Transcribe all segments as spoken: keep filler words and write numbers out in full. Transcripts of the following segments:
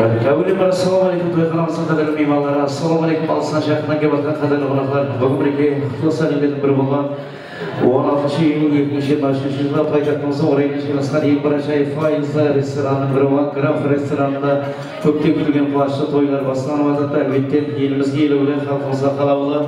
Áwelem bir assalamu aleykum, toyxanamızdıń qádirli miymanları, assalamu aleykum, alıstan, jaqınnan kelip atırǵan qádirli qonaqlar. Búgin birge qutlı sánewlerdiń biri bolǵan on altınshı iyul eki mıń jigirma úshinshi jılı paytaxtımızdıń orayına jıynasqan eń bir ájayıp fayızlı restoranınıń biri bolǵan Graf restoranında kópten kútilgen quwanıshlı toylar baslanıp atırıptı. Álbette, elimizge elewli, xalqımızǵa qalawlı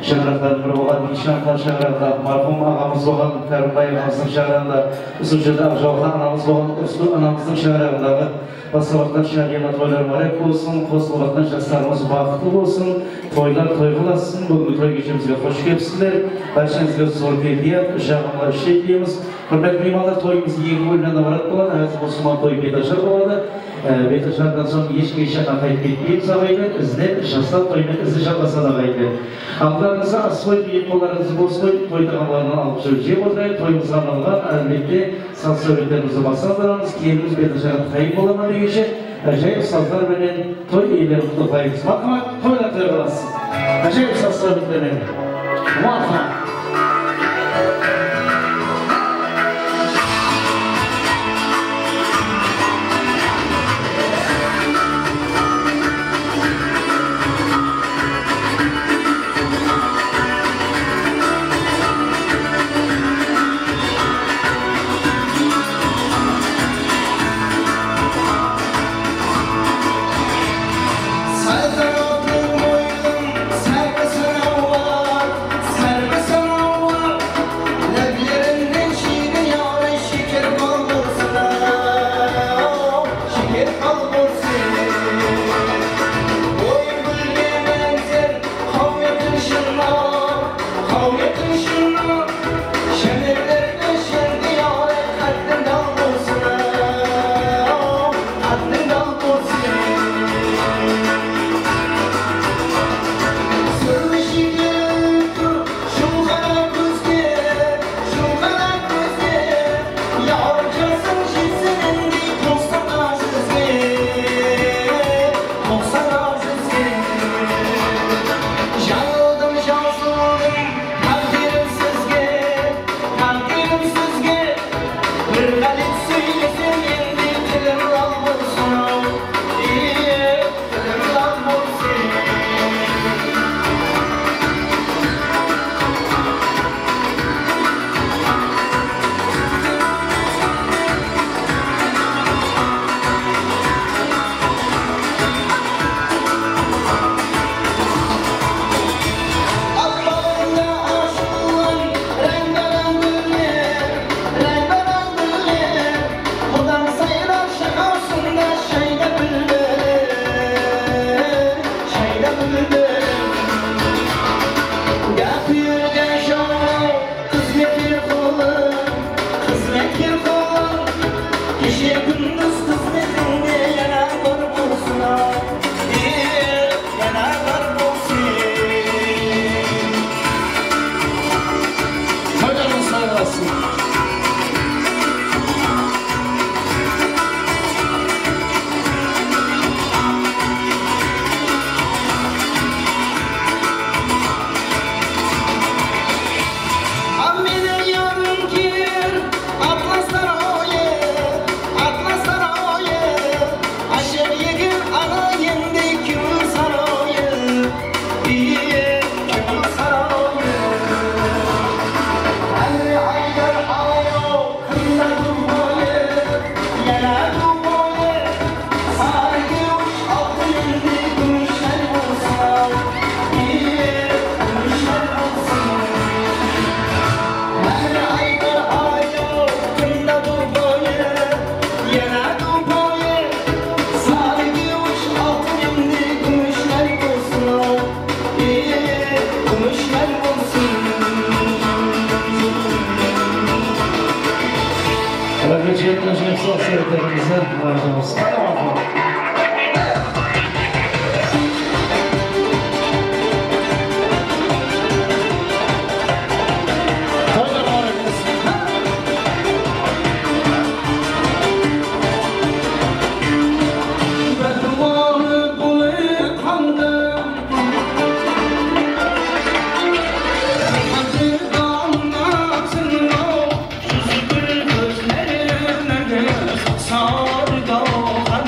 shańaraqlardıń biri bolǵan Iyshan xan shańaraǵındaǵı marhum aǵamız bolǵan Kárimbay aǵamızdıń shańaraǵında, usı jerde Aqjawxan anamız bolǵan usı anamızdıń shańaraǵındaǵı Basqabaqtan Sháriyana toylar múbárek bolsın, qosılǵan jaslarımız baxıtlı bolsın, toylar toyǵa ulasın. Búgingi toy keshemizge xosh kelipsizler. Bársheńizge zor keypiyat, jaǵımlı ishler tileymiz. Húrmetli miymanlar, toyımız eki bólimnen ibarat boladı. Házir usınnan toy betajar boladı. Á, betajardan soń hesh kim hesh jaqqa qaytıp ketpeymiz, aǵayinler. Izinen jaslar toyınan izi jalǵasadı, aǵayinler. Aldılarıńızda asıp qoyıp, eki qollarıńızdı bos qoyıp, toy taǵamların alıp jep otırayıq. Toyımızǵa arnalǵan, álbette, saz-sáwbetlerimizdi baslandıramız. Kelinimiz betajarı tayın bolaman degenshe, ájayıp sazlar menen toy iyelerin qutlıqlaymız. Marhamat, toylar toy qılasın. Ájayıp saz-sáwbetler menen. Marhamat. Saltanatlı boynum sárbi sanawı, sárbi sanawı. Láblerinden shiydi yaǵnıy sheker bal bolsın-aw, sheker bal bolsın. Oy, gúlge bánzer qáwiyetiń shınnar, qáwiyetiń shınnar. Jánerlerdi jerge yaǵnıy qáddiń dal bolsın-aw, qáddiń dal bolsın. Súrmeshige tur, jumǵana kózge, jumǵana kózge. Yawın jasıń jesenindey toqsań-aw júzge, toqsań-aw júzge. Jańıldım, jawsıldım táǵdirim sizge, táǵdirim sizge. Bir ǵálep sóylesem endi tilim lal bolsın-aw, ey, tilim lal bolsın. Al baǵımda ashılǵan ráńbaran gúller, ráńbaran gúller. Budan sayrar shıǵarsın da jayda búlbúl, jayda búlbúl. Gápirgen jawlar, xızmetkor qulım, xızmetkor qulım. Keshe-kúndiz xızmetińde yana bir bolsın-aw, ey, yana bir bolsın. Toylarıńız toy bolsın. Ámmede yarım ker, atlaslar oyı, atlaslar oyı. Ájem eki ana endi kewil sarayı, iye, kewil sarayı. Ámir aytar, ay-ow, kunda duv boyı, yana duv boyı. Sarı kewil altın endi kúmish lál bolsın-aw, iye, kúmish lál bolsın. Ámir aytar, ay-ow, kunda duv boyı, yana duv boyı. Sarı kewil altın endi kúmish lál bolsın-aw, ey, kúmish lál bolsın. Raxmet, jigitler, jigitler, sağ olsun, sağ olun.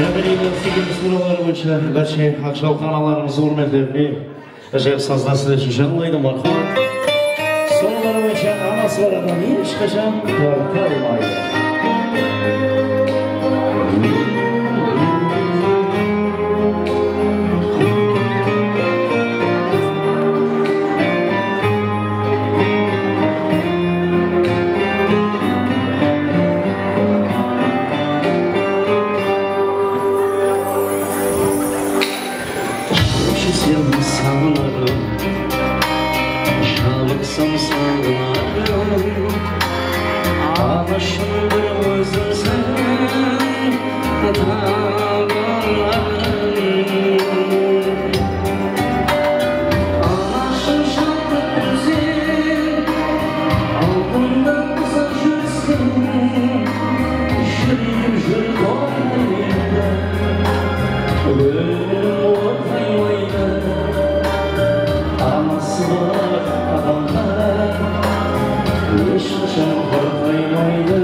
Jámilenin suygen suraları boyınsha bárshe aqjalıq analarımızdı húrmetlerine ájayıp sazda sizler ushın jańlaydı, marhamat. Suraları boyınsha anası bar adam hesh qashan tarqalmaydı. Kóshesem saǵınarım, jalıqsam saǵınarım. Anashım, bir ózińseń taǵanlarım. Anashım, jaltıp kúnseń, aldımda uzaq júrseń, júregim júr qoymaydı, kóńlim ortaymaydı. Anası bar adamlar hesh qashan qartaymaydı.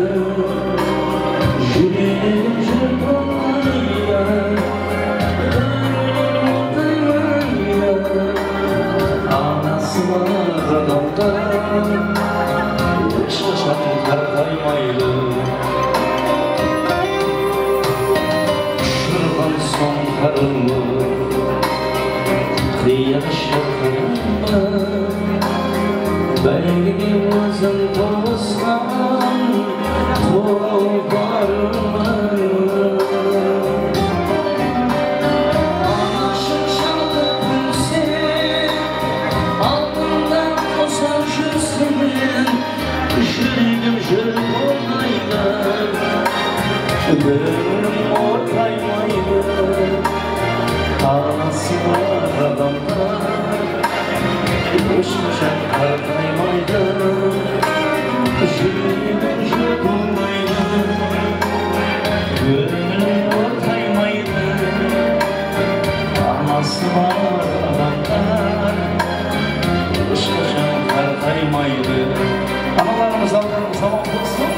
Júregim júr qoymaydı, kóńlim ortaymaydı. Anası bar adamlar hesh qashan qartaymaydı. Ushırǵan soń qar ulıp, qıyalı sharqırama, báygige ózim qosqan tulparıma. Anashım, jaltıp kúnseń, aldımda uzaq júrseń, júregim júr qoymaydı, kóńlim ortaymaydı. Anası bar adamlar hesh qashan qartaymaydı. Júregim júr qoymaydı, kóńlim ortaymaydı. Anası bar adamlar hesh qashan qartaymaydı. Analarımız, alqılarımız aman bolsın.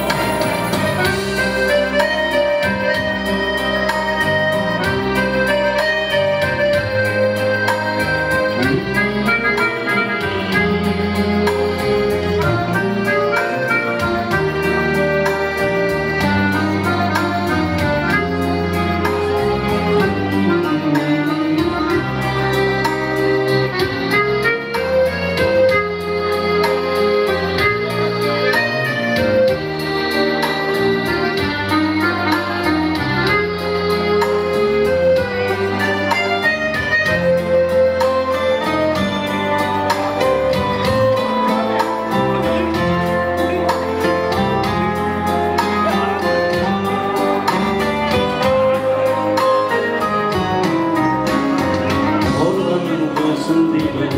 Qorǵanıń bolsın deymen,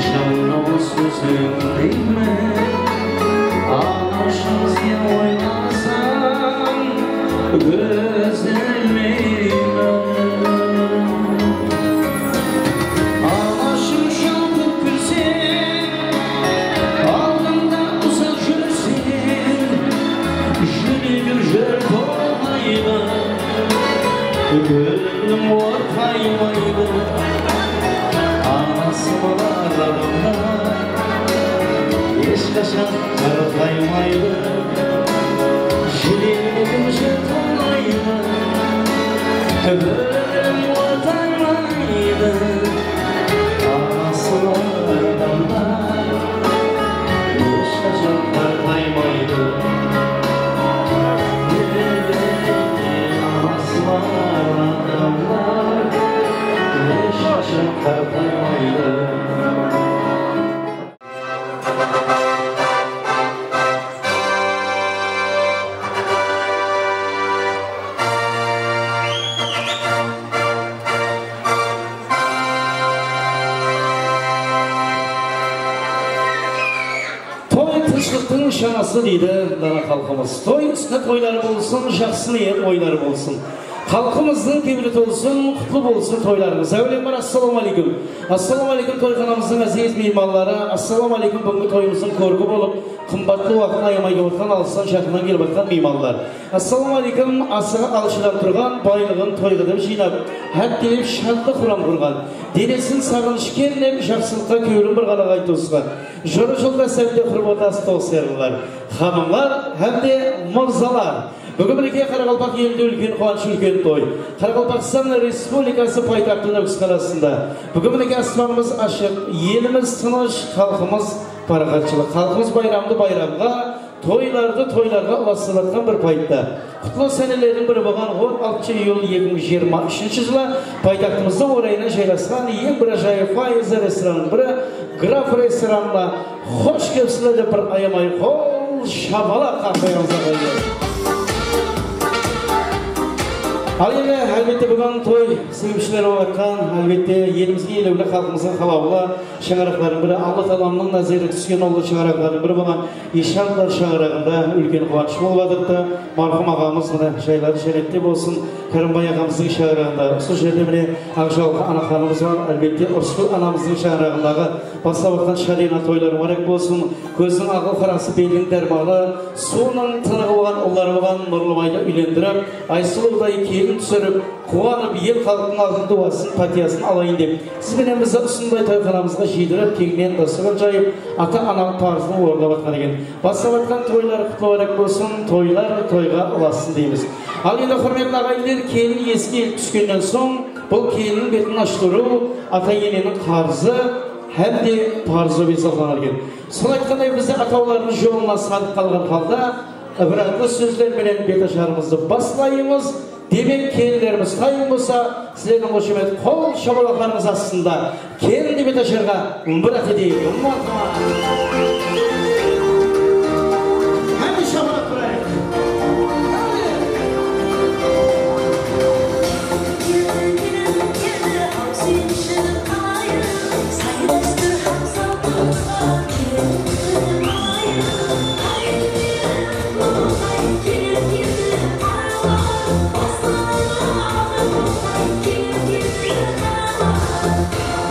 jańa sóziń deymen. Anashımdı oylasam, góz ilmeymen. Anashım, jaltıp kúnseń, aldımda uzaq júrseń, júregim júr qoymaydı, kóńlim ortaymaydı. Anası bar adamlar hesh qashan qartaymaydı. Júregim júr qoymaydı, kóńlim ortaymaydı. Anası bar adamlar hesh qashan qartaymaydı. Anası bar adamlar hesh qashan qartaymaydı. Toy tınıshlıqtıń nıshanası deydi dana xalqımız. Toy ústi toylar bolsın, jaqsı niyet oylar bolsın. Xalqımızdıń kewli tolsın, qutlı bolsın toylarımız. Áwelem bir assalamu aleykum. Assalamu aleykum toyxanamızdıń áziz miymanları. Assalamu aleykum búgingi toyımızdıń kórki bolıp, qımbatlı waqtın ayamay kelip atqan, alıstan, jaqınnan kelip atqan miymanlar. Assalamu aleykum asıǵı alshıdan turǵan, baylıǵın toyǵa dep jıynap, hátteyip shattı quram qurǵan, denesin saǵınısh kerlep, jaqsılıqqa kewlin bir ǵalaqay tuwısqan, jorı joldas hám de húrmetli dostlar, xanımlar hám de mırzalar. Búgin minekey qaraqalpaq elinde úlken quwanısh, úlken toy. Qaraqalpaqstan Respublikası paytaxtı Nókis qalasında. Búgin minekey aspanımız ashıq, elimiz tınısh, xalqımız paraxatshılıq. Xalqımız bayramdı bayramǵa, toylardı toylarǵa ılasıp atqan bir payıtta, qutlı sánelerdiń biri bolǵan on altınshı iyul eki mıń jigirma úshinshi jılı paytaxtımızdıń orayına jaylasqan eń bir ájayıp Faiza restoranınıń biri, Graf restoranına xosh kelipsizler dep bir ayamay qol shamalaq qaqpayamız, aǵaylar. Al endi, álbette, búgin toy sebepshileri bolıp atqan, álbette, elimizge elewli, xalqımızdıń halawlı shańaraqlarınıń biri, Alla taalamnıń názeri túsken ullı shańaraqlarınıń biri bolǵan Eshanlar shańaraǵında úlken quwanısh bolıp atırıptı. Marhum aǵamız mine jayları jánnette bolsın. Kárimbay aǵamızdıń shańaraǵında, usı jerde mine Aqjalqı anaxanımız bar, álbette, Urısgúl anamızdıń shańaraǵındaǵı baslap atqan shadıyana toyları múbárek bolsın. Kózdiń aqıl qarası, beldiń dármanı, suwınıń tınıǵı bolǵan ulları bolǵan Nurlıbaydı úylendirip, Aysulıwday kelin túsirip, quwanıp, el xalqtıń altın duwasın, pátiyasın alayın dep, siz benen bizdi usınday toyxanamızǵa jıydıp, keńnen dasturxan jayıp, ata-ananıń parızın orınlap atqan eken. Baslap atqan toyları qutlı múbárek bolsın, toylar toyǵa ulassın deymiz. Al endi, húrmetli aǵayinler, kelin eske eltip túskennen soń, bul kelinniń betin ashıttırıw ata-eneniń qarızı hám de parızı bolıp esaplanar eken. Sol aytqanday, bizde atawlardıń jolına sarıp qalǵan halda, ibratlı sózler menen bet asharımızdı baslaymız. Demek, kelinlerimiz tayın bolsa, sizlerdiń xoshamet qol shamalaqlarıńız astında kelin dep bet asharǵa bir at eteyik. Marhamat. Hámme shamalaq urayıq.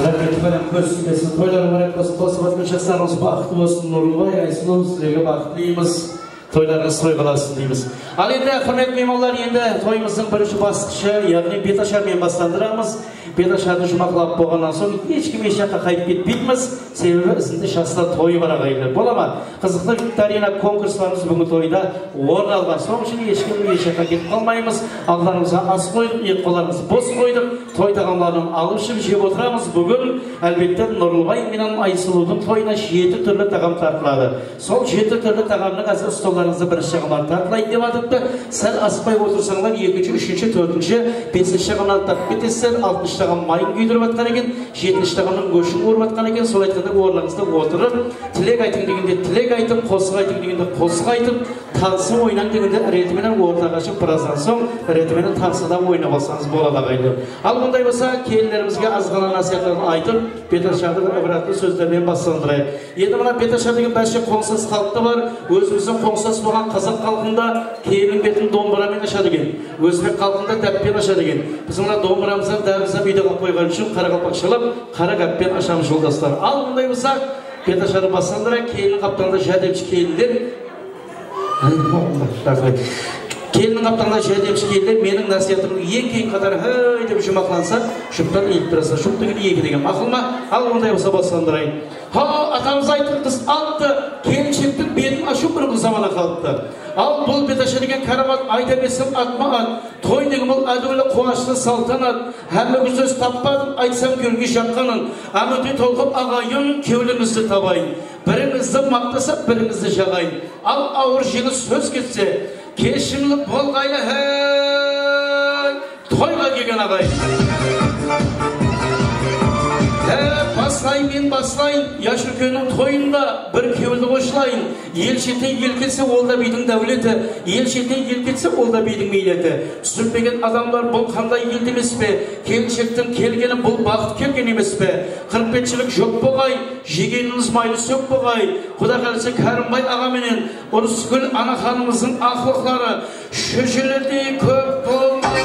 Raxmet, bálen kóz tiymesin, toylar múbárek bolsın, qosıp atqan jaslarımız baxıtlı bolsın, Nurlıbay, Aysulıw, sizlerge baxıt tileymez, toylarıńız toy qalasın deymiz. Al endi, húrmetli miymanlar, endi toyımızdıń birinshi basqıshı, yaǵnıy bet ashar menen baslandıramız. Bet ashardı juwmaqlap bolǵannan soń, hesh kim hesh jaqqa qaytıp ketpeymiz, sebebi izinde jaslar toyı bar, aǵayinler. Bola ma? Qızıqlı viktorina, konkurslarımız búgingi toyda orın alǵan. Sonıń ushın hesh kim hesh jaqqa ketip qalmaymız. Aldılarımızǵa as qoydıq, eki qollarımızdı bos qoydıq. Toy taǵamların alıp iship jep otıramız. Búgin, álbette, Nurlıbay menen Aysulıwdıń toyına jeti túrli taǵam tartıladı. Sol jeti túrli taǵamnıń házir stollarıńızda birinshi taǵamları tartılayın dep atırıptı. Sál asıqpay otırsańlar, ekinshi, úshinshi, tórtinshi, besinshi taǵamnan tartıp ketesizler. Altınshı taǵam mayın kúydirip atqan eken, jetinshi taǵamnıń góshin urıp atqan eken. Sol aytqanda, orınlarıńızda otırıp, tilek aytıń degende tilek aytıp, qosıq aytıń degende qosıq aytıp, tanısıp oynań degende reti menen ortaǵa shıǵıp, birazdan soń reti menen tanısa da oynap alsańız boladı, aǵayinler. Al, bunday bolsa, kelinlerimizge azǵana násiyatların aytıp, bet ashardı bir ibratlı sózler menen baslandırayıq. Endi mına bet ashar degen bárshe qońsılas xalıqta bar. Ózimizdiń qońsılas bolǵan qazaq xalqında kelinniń betin dombıra menen ashadı eken. Ózbek xalqında dáppen ashadı eken. Biz mına dombıramızdan dábimizden úyde qalıp qoyǵanı ushın qaraqalpaqshalap, qara gáppen ashamız, joldaslar. Al, bunday bolsa, bet ashardı baslandırayıq. Kelinniń qaptalında járdemshi kelinler. Ay, Allah, raxmet. Kelinniń qaptalında járdemshi kelinler, meniń násiyatımnıń eń keyin qatarı, háy dep juwmaqlansa, juptan ilip turasızlar. Jup degen eki degen, maqul ma? Al, onday bolsa, baslandırayın. Ha, atamız aytıptı, qız altı, kelinshektiń betin ashıw bir qıl zamana qalıptı. Al, bul bet ashar degen káramat, ayta bersem, atma-at. Toy degen bul ádiwli, quwanıshlı saltanat. Hámme kúnde sóz tappadım, aytsam, gúlge jaqqanın. Ámiwde tolqıp aǵayin, kewlińizdi tabayın. Birińizdi maqtasa, birińizdi jaǵayın. Al, awır jeńil sóz ketse, keshimli bolǵaylı, hey, toyǵa kelgen aǵayın. He, baslayın, men baslayın, yash úlkenniń toyında bir kewildi qoslayın. El shetten el kelse, ol da biydiń dáwleti, el shetten el ketse, ol da biydiń miyneti. Túsinbegen adamlar, bul qanday el demes pe? Kelinshektiń kelgeni, bul baxıt kelgen emes pe? Qırıq betinshilik joq bolǵay, jegenińiz maylı sók bolǵay. Quda qálese, Kárimbay aǵa menen Urısgúl anaxanımızdıń aqlıqları shójelerdey kóp bolǵay.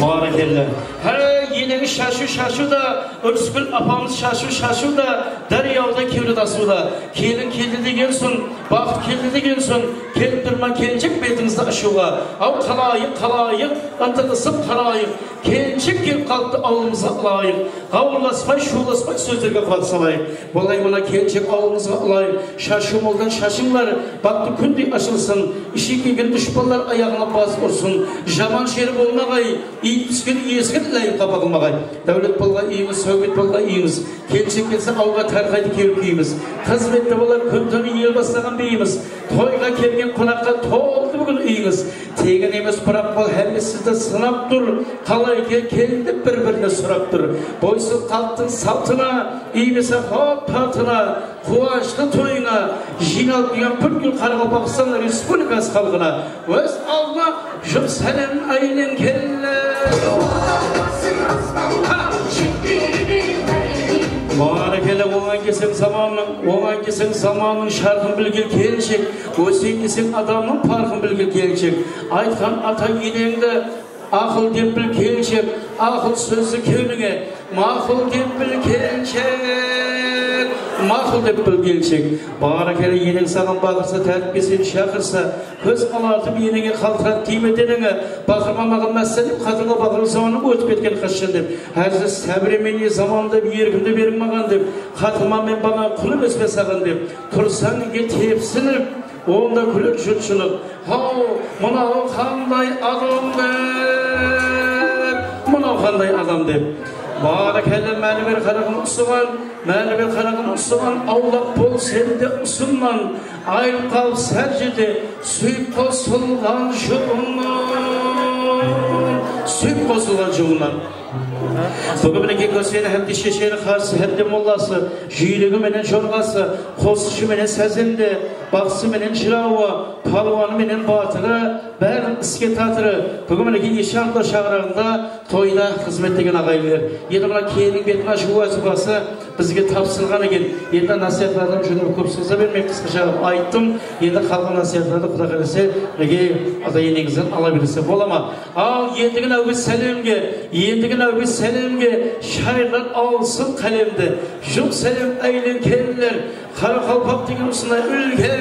Bárekella. Háy, enegi shashıw, shashıw da, Úrisgúl apamız shashıw, shashıw da, dáryawda kewli tasıw da. Kelin keldi degen soń, baxıt keldi degen soń, kelip turman kelinshek betińizdi ashıwǵa. Aw, qalayıq, qalayıq, ıntılısıp qarayıq. Kelinshek kelip qalıptı awılımızǵa ılayıq. Ǵawırlaspay, shuwlaspay sózlerge qulaq salayıq. Bolay mına kelinshek awılımızǵa ılayıq. Shashıw moldan shashıńlar, baxtı kúndey ashılsın. Ishi kiygen dushpanlar ayaǵına bas ursın. Jaman sheri bolmaǵay, iyt túsken iyesige tilayıq qapa qılmaǵay. Dáwlet bolǵay úyińiz, sáwbet bolǵay úyińiz. Kelinshek kelse awǵa tarqaydı kelip kúyimiz. Xızmette bolar kún-túni el baslaǵan biyimiz. Toyǵa kelgen qonaqqa toldı búgin úyińiz. Tegin emes, biraq bul hámme sizdi sınap tur. Qalay eken kelin dep bir-birine sorap tur. Boysın xalıqtıń saltına, iymese xop parqına, quwanıshlı toyıńa jıynalıp turǵan pútkil Qaraqalpaqstan Respublikası xalqına óz aldına jur sálem áylen keller. Bárekella, ońay keseń zamanıń, ońay keseń zamanıń sharqın bilgil kelinshek, óseń keseń adamnıń parqın bilgil kelinshek. Aytqan ata-eneńdi aqıl dep bil kelinshek, aqıl sózdi kewlińe maqul dep bil kelinshek, maqul dep bil kelinshek. Bárekella, eneń saǵan baqırsa, tártipke seni shaqırsa, kóz alartıp enenge qaltırat tiyme deneńe, baqırma maǵan másse dep qatınǵa baqırıw zamanıń ótip ketken qashshan dep. Házir sábiremeniy zaman dep, erkimdi beriń maǵan dep, qatınman men banan qul emespen saǵan dep, tursań ege tepsinip, onda kúler jurtshılıq. Haw, mınaw qanday adam dep, mınaw qanday adam dep. Bárekella, máni ber qaraǵım usıǵan, máni ber qaraǵım usıǵan, awlaq bol sen de usımnan. Ayırılıp qalıp sál jerde, súyip qosılǵan juwımnan, súyip qosılǵan juwımnan. Búgin minekey kórsene, hámde shesheni, qarsı, hámde mollası, júyregi menen jorǵası, qosıqshı menen sázende, baqsı menen jırawı, palwanı menen batırı, bárin iske tatırı. Búgin minekey Eshanov shańaraǵında toyda xızmet degen aǵayinler. Endi mına kelinniń betin ashıw wazıypası bizge tapsırılǵan eken. Endi násiyatlardan júdá kóp sozıla bermey, qısqasha qılıp ayttım. Endi qalǵan násiyatlardı Quda qálese, minekey ata-eneńizden ala berse bola ma? Al, endigin áwbe sálemge, endigin áwbe sálemge, shayırlar alsın qálemdi. Jur sálem áylen kelinler, qaraqalpaq degen usınday úlken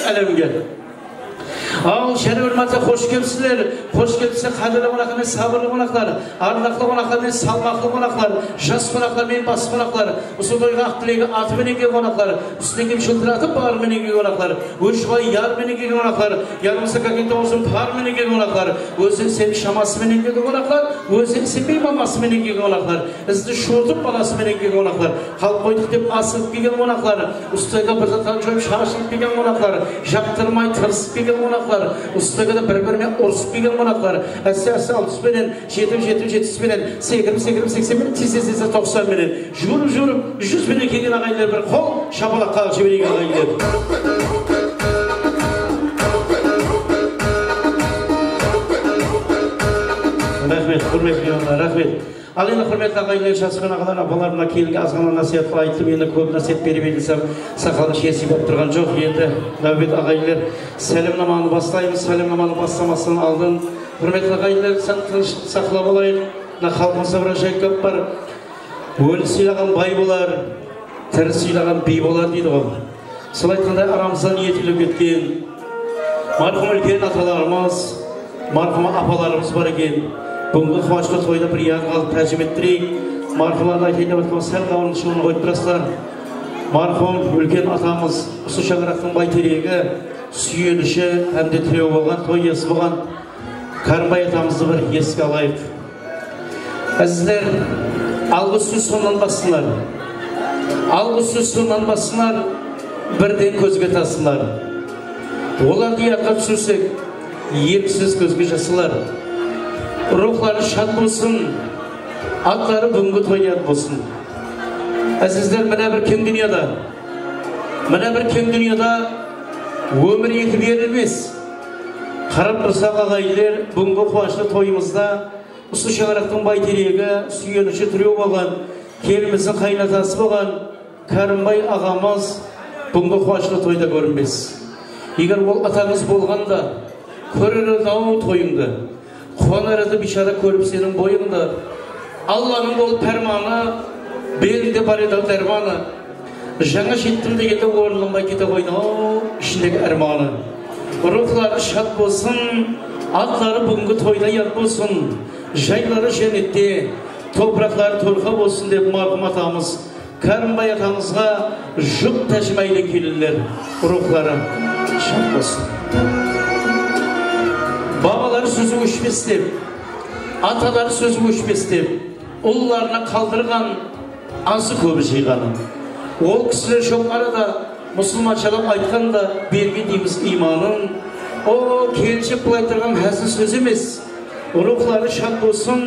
álemge. Al, jáne bir márte xosh kelipsizler, xosh kelipsizler, qádirli qonaqlar menen sabırlı qonaqlar, ardaqlı qonaqlar menen salmaqlı qonaqlar, jas qonaqlar menen bas qonaqlar, usı toyǵa aq tilegi atı menen kelgen qonaqlar, ústine kiyim jıltıratıp baǵırı menen kelgen qonaqlar, óshbay yar menen kelgen qonaqlar, ya bolmasa kókente bolsın par menen kelgen qonaqlar, ózi isebi shaması menen kelgen qonaqlar, ózi isenbey maması menen kelgen qonaqlar, izdi shuwırtıp balası menen kelgen qonaqlar, qalip qoydıq dep asıǵıp kelgen qonaqlar, ustayǵa bir zatlardı joyıp shashılıp kelgen qonaqlar, jaqtırmay tırısıp kelgen qonaqlar, ustayǵa da bir-birine urısıp kelgen qonaqlar, áste-áste altmıs penen, jetim-jetim jetis penen, sekirip-sekirip seksen menen, tiyse-tiyse toqsan menen, juwırıp-juwırıp júz penen kelgen aǵayinler bir qol shapalaq qaǵıp jibereyik, aǵayinler. Raxmet, húrmetli miymanlar, raxmet. Al endi, húrmetli aǵayinler, jasqan aǵalar, apalar, mına kelinge azǵana násiyatlar ayttım, endi kóp násiyat berip etilsem, saqalı jer sıybap turǵan joq. Endi náwbet aǵayinler, sálemnamanı baslaymız. Sálemnamanı baslamastan aldın, húrmetli aǵayinler, sál tınıshlıq saqlap alayıq. Mına xalqımızda bir ájayıp gáp bar. Óli sıylaǵan bay bolar, tiri sıylaǵan biy bolar deydi ǵoy. Sol aytqanday, aramızdan ertelep ketken marhum úlken atalarımız, marhum apalarımız bar eken. Búgingi quwanıshlı toyda bir yad qalıp taqdim ettireyik. Marhumlardı aytayın dep atırman, sál qawırın shıǵıwın qoyıp turasızlar. Marhum úlken atamız, usı shańaraqtıń bayteregi, súyenishi hám de tirewi bolǵan, toy iyesi bolǵan Kárimbay atamızdı bir eske alayıq. Ázizler, alǵıs sóz sońnan bassınlar. Alǵıs sóz sońnan bassınlar, birden kózge tassınlar. Olardı yadqa túsirsek, erksiz kózge jaslar. Ruwxları shad bolsın, atları búgingi toyda yad bolsın. Ázizler, mine bir keń dúnyada, mine bir keń dúnyada ómir eki berilmes. Qarap tursaq, aǵayinler, búgingi quwanıshlı toyımızda usı shańaraqtıń bayteregi, súyenishi tirew bolǵan, kelinimizdiń qaynatası bolǵan Kárimbay aǵamız búgingi quwanıshlı toyda kórinbes. Eger ol atańız bolǵanda, kórer edi-aw toyıńdı. Quwanar edi biyshara kórip seniń boyıńdı. Allanıń bolıp pármanı, belińde bar edi dármanı. Jańa jettim degende orınlanbay kete qoydı-aw, ishindegi ármanı. Ruwxları shad bolsın, atları búgingi toyda yad bolsın. Jayları jánnette, topıraqları tórqa bolsın dep marhum atamız Kárimbay atamızǵa jup tájimáyli kelinler, ruwxları shad bolsın. Babalar sózi óshpes dep, atalar sózi óshpes dep, ullarına qaldırǵan ası kóbi jıyǵanı. Ol kisiler joq arada musılmanshalap aytqanda bergen deymiz iymanın. O, kelinshek bılay turǵan házil sóz emes. Ruwxları shad bolsın,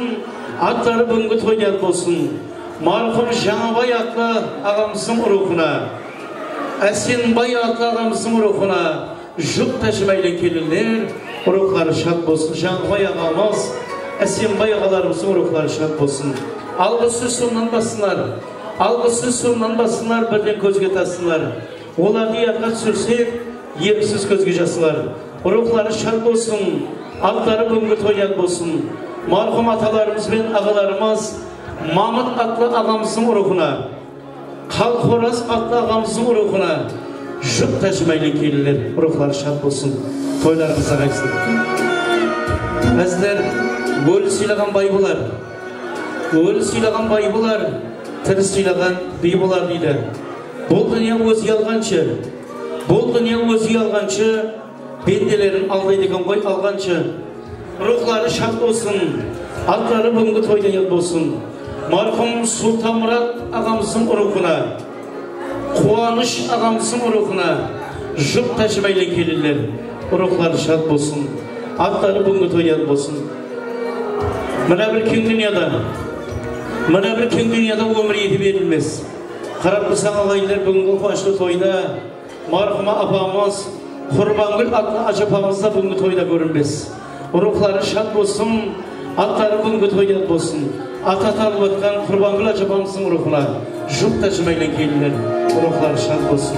atları búgingi toyda yad bolsın. Marhum Jańabay atlı aǵamızdıń ruwxına, Ásenbay atlı aǵamızdıń ruwxına jup tájimáyli kelinler, ruwxları shad bolsın. Jańabay aǵamız, Ásenbay aǵalarımızdıń ruwxları shad bolsın. Alǵıs sóz sońınan bassınlar, alǵıs sóz sońınan bassınlar, birden kózge tassınlar. Olardı yadqa túsirsek, erksiz kózge jaslar. Ruwxları shad bolsın, atları búgingi toyda yad bolsın. Marhum atalarımız benen aǵalarımız Mamıt atlı aǵamızdıń ruwxına, Qalxoraz atlı aǵamızdıń ruwxına jup tájimáyli kelinler, ruwxları shad bolsın. Toylarıńız aǵaysın. Bizler óli sıylaǵan bay bolar, óli sıylaǵan bay bolar, tiri sıylaǵan biy bolar deydi. Bul dúnya ózi yalǵanshı, bul dúnya ózi yalǵanshı, bendelerin aldaydı eken ǵoy alǵanshı. Ruwxları shad bolsın, atları búgingi toyda yad bolsın. Marhum Sultanmurat aǵamızdıń ruwxına, Quwanısh aǵamızdıń ruwxına jup tájimáyli kelinler, ruwxları shad bolsın, atları búgingi toyda yad bolsın. Mına bir keń dúnyada, mına bir keń dúnyada ómir eki berilmes. Qarap tursań, aǵayinler, búgingi quwanıshlı toyda marhuma apamız Qurbangúl atlı ájapamız da búgingi toyda kórinbes. Ruwxları shad bolsın, atları búgingi toyda yad bolsın. At atalıp atqan Qurbangúl ájapamızdıń ruwxına jup tájimáyli kelinler, ruwxları shad bolsın.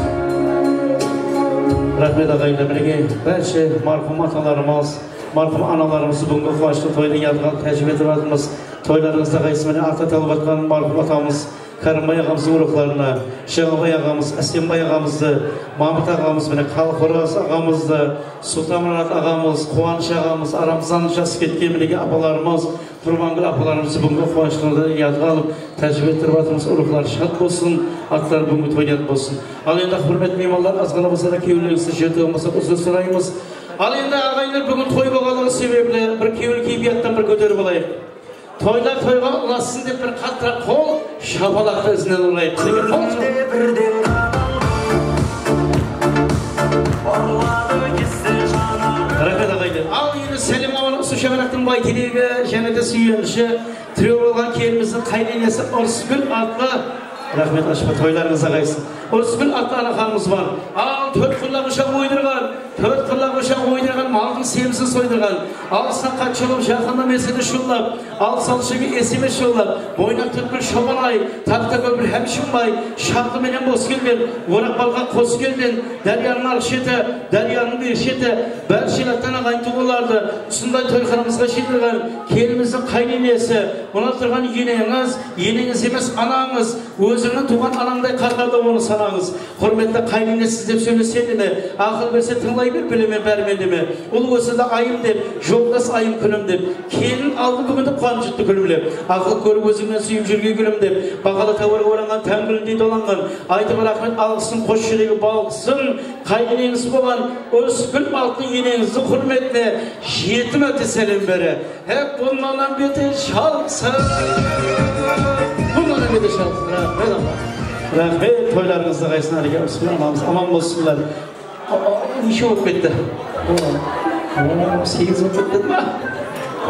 Raxmet, aǵayinler, minekey, bárshe marhum atalarımız, marhum analarımızdı búgingi quwanıshlı toyda yadqa tájim etip atırmız. Toylarıńızda ǵayısın, mine, at atalıp atqan marhum atamız Kárimbay aǵamızdıń ruwxlarına, Jańabay aǵamız, Ásenbay aǵamızdı, Mamıt aǵamız, mine, Qalxoraz aǵamızdı, Sultanmurat aǵamız, Quwanısh aǵamız, aramızdan jas ketken, minekey, apalarımız, Qurbangúl apalarımızdı búgingi quwanıshlarda yadqa alıp, tájim ettirip atırmız. Ruwxları shad bolsın, atları búgingi toyda yad bolsın. Al endi, húrmetli miymanlar, azǵana bolsa da kewillerińizdi jertegen bolsa uzr soraymız. Al endi, aǵayinler, búgin toy bolǵanlıǵı sebepli bir kewil keypiyattan bir kóterip alayıq. Toylar toyǵa ulassın dep bir qattıraq qol shapalaqtı izinen urayıq. Minekey, qol shapalaq. Raxmet, aǵayinler. Al endi, sálem aman, usı shańaraqtıń bayteregi jáne de súyenishi, tirew bolǵan kelinimizdiń qáyinenesi Urısgúl atlı. Raxmet, ashpa, toylarıńız aǵaysın. Urısgúl atlı anaxanımız bar. Al, tórt qırlaq oshaq oydırǵan, tórt qırlaq oshaq oydırǵan, maldıń semizin soydırǵan. Alıstan qatshalıp, jaqınnan mesede shullap, alsalıshıǵa eseme shullap, boynaq túrtpil Shobanay, taxta kópir Hámshimbay, Shaqlı menen Boskelgen, Oraqbalqa Qoskelgen, dáryanıń arıq sheti, dáryanıń beri sheti, bárshe elattan aǵayin tuwǵanlardı usınday toyxanamızǵa jıynaǵan kelinimizdiń qáyinenesi, mına turǵan eneńiz, eneńiz emes, anańız, ózińniń tuwǵan anańday qatarda onı sanańız. Húrmetli qáyinenesi dep sóylesem de, aqıl berse tıńlay ber, bilemen bári mendeme. Ul ósedi ayım dep, joldas ayım kúlim dep. Kelin aldı búginde quwanıp júrdi kúlimlep. Aqıl kórip ózińnen súyip júrgen gúlim dep. Bahalı táwerge oranǵan táń gúlindey dolanǵan. Aytıp raxmet alǵısın, qos júregi balǵısın. Qáyineńiz bolǵan Urısgúl atlı eneńizdiń húrmetine jeti márte sálem bere. Hep bunnan da beter shalsın. Bunnan da beter shalsın. Raxmet, aman. Raxmet, toylarıńız da qaysın, Aliyge, Usman anamız aman bolsınlar. A, a, neshe bolıp ketti? O, o, segiz bolıp ketti ma?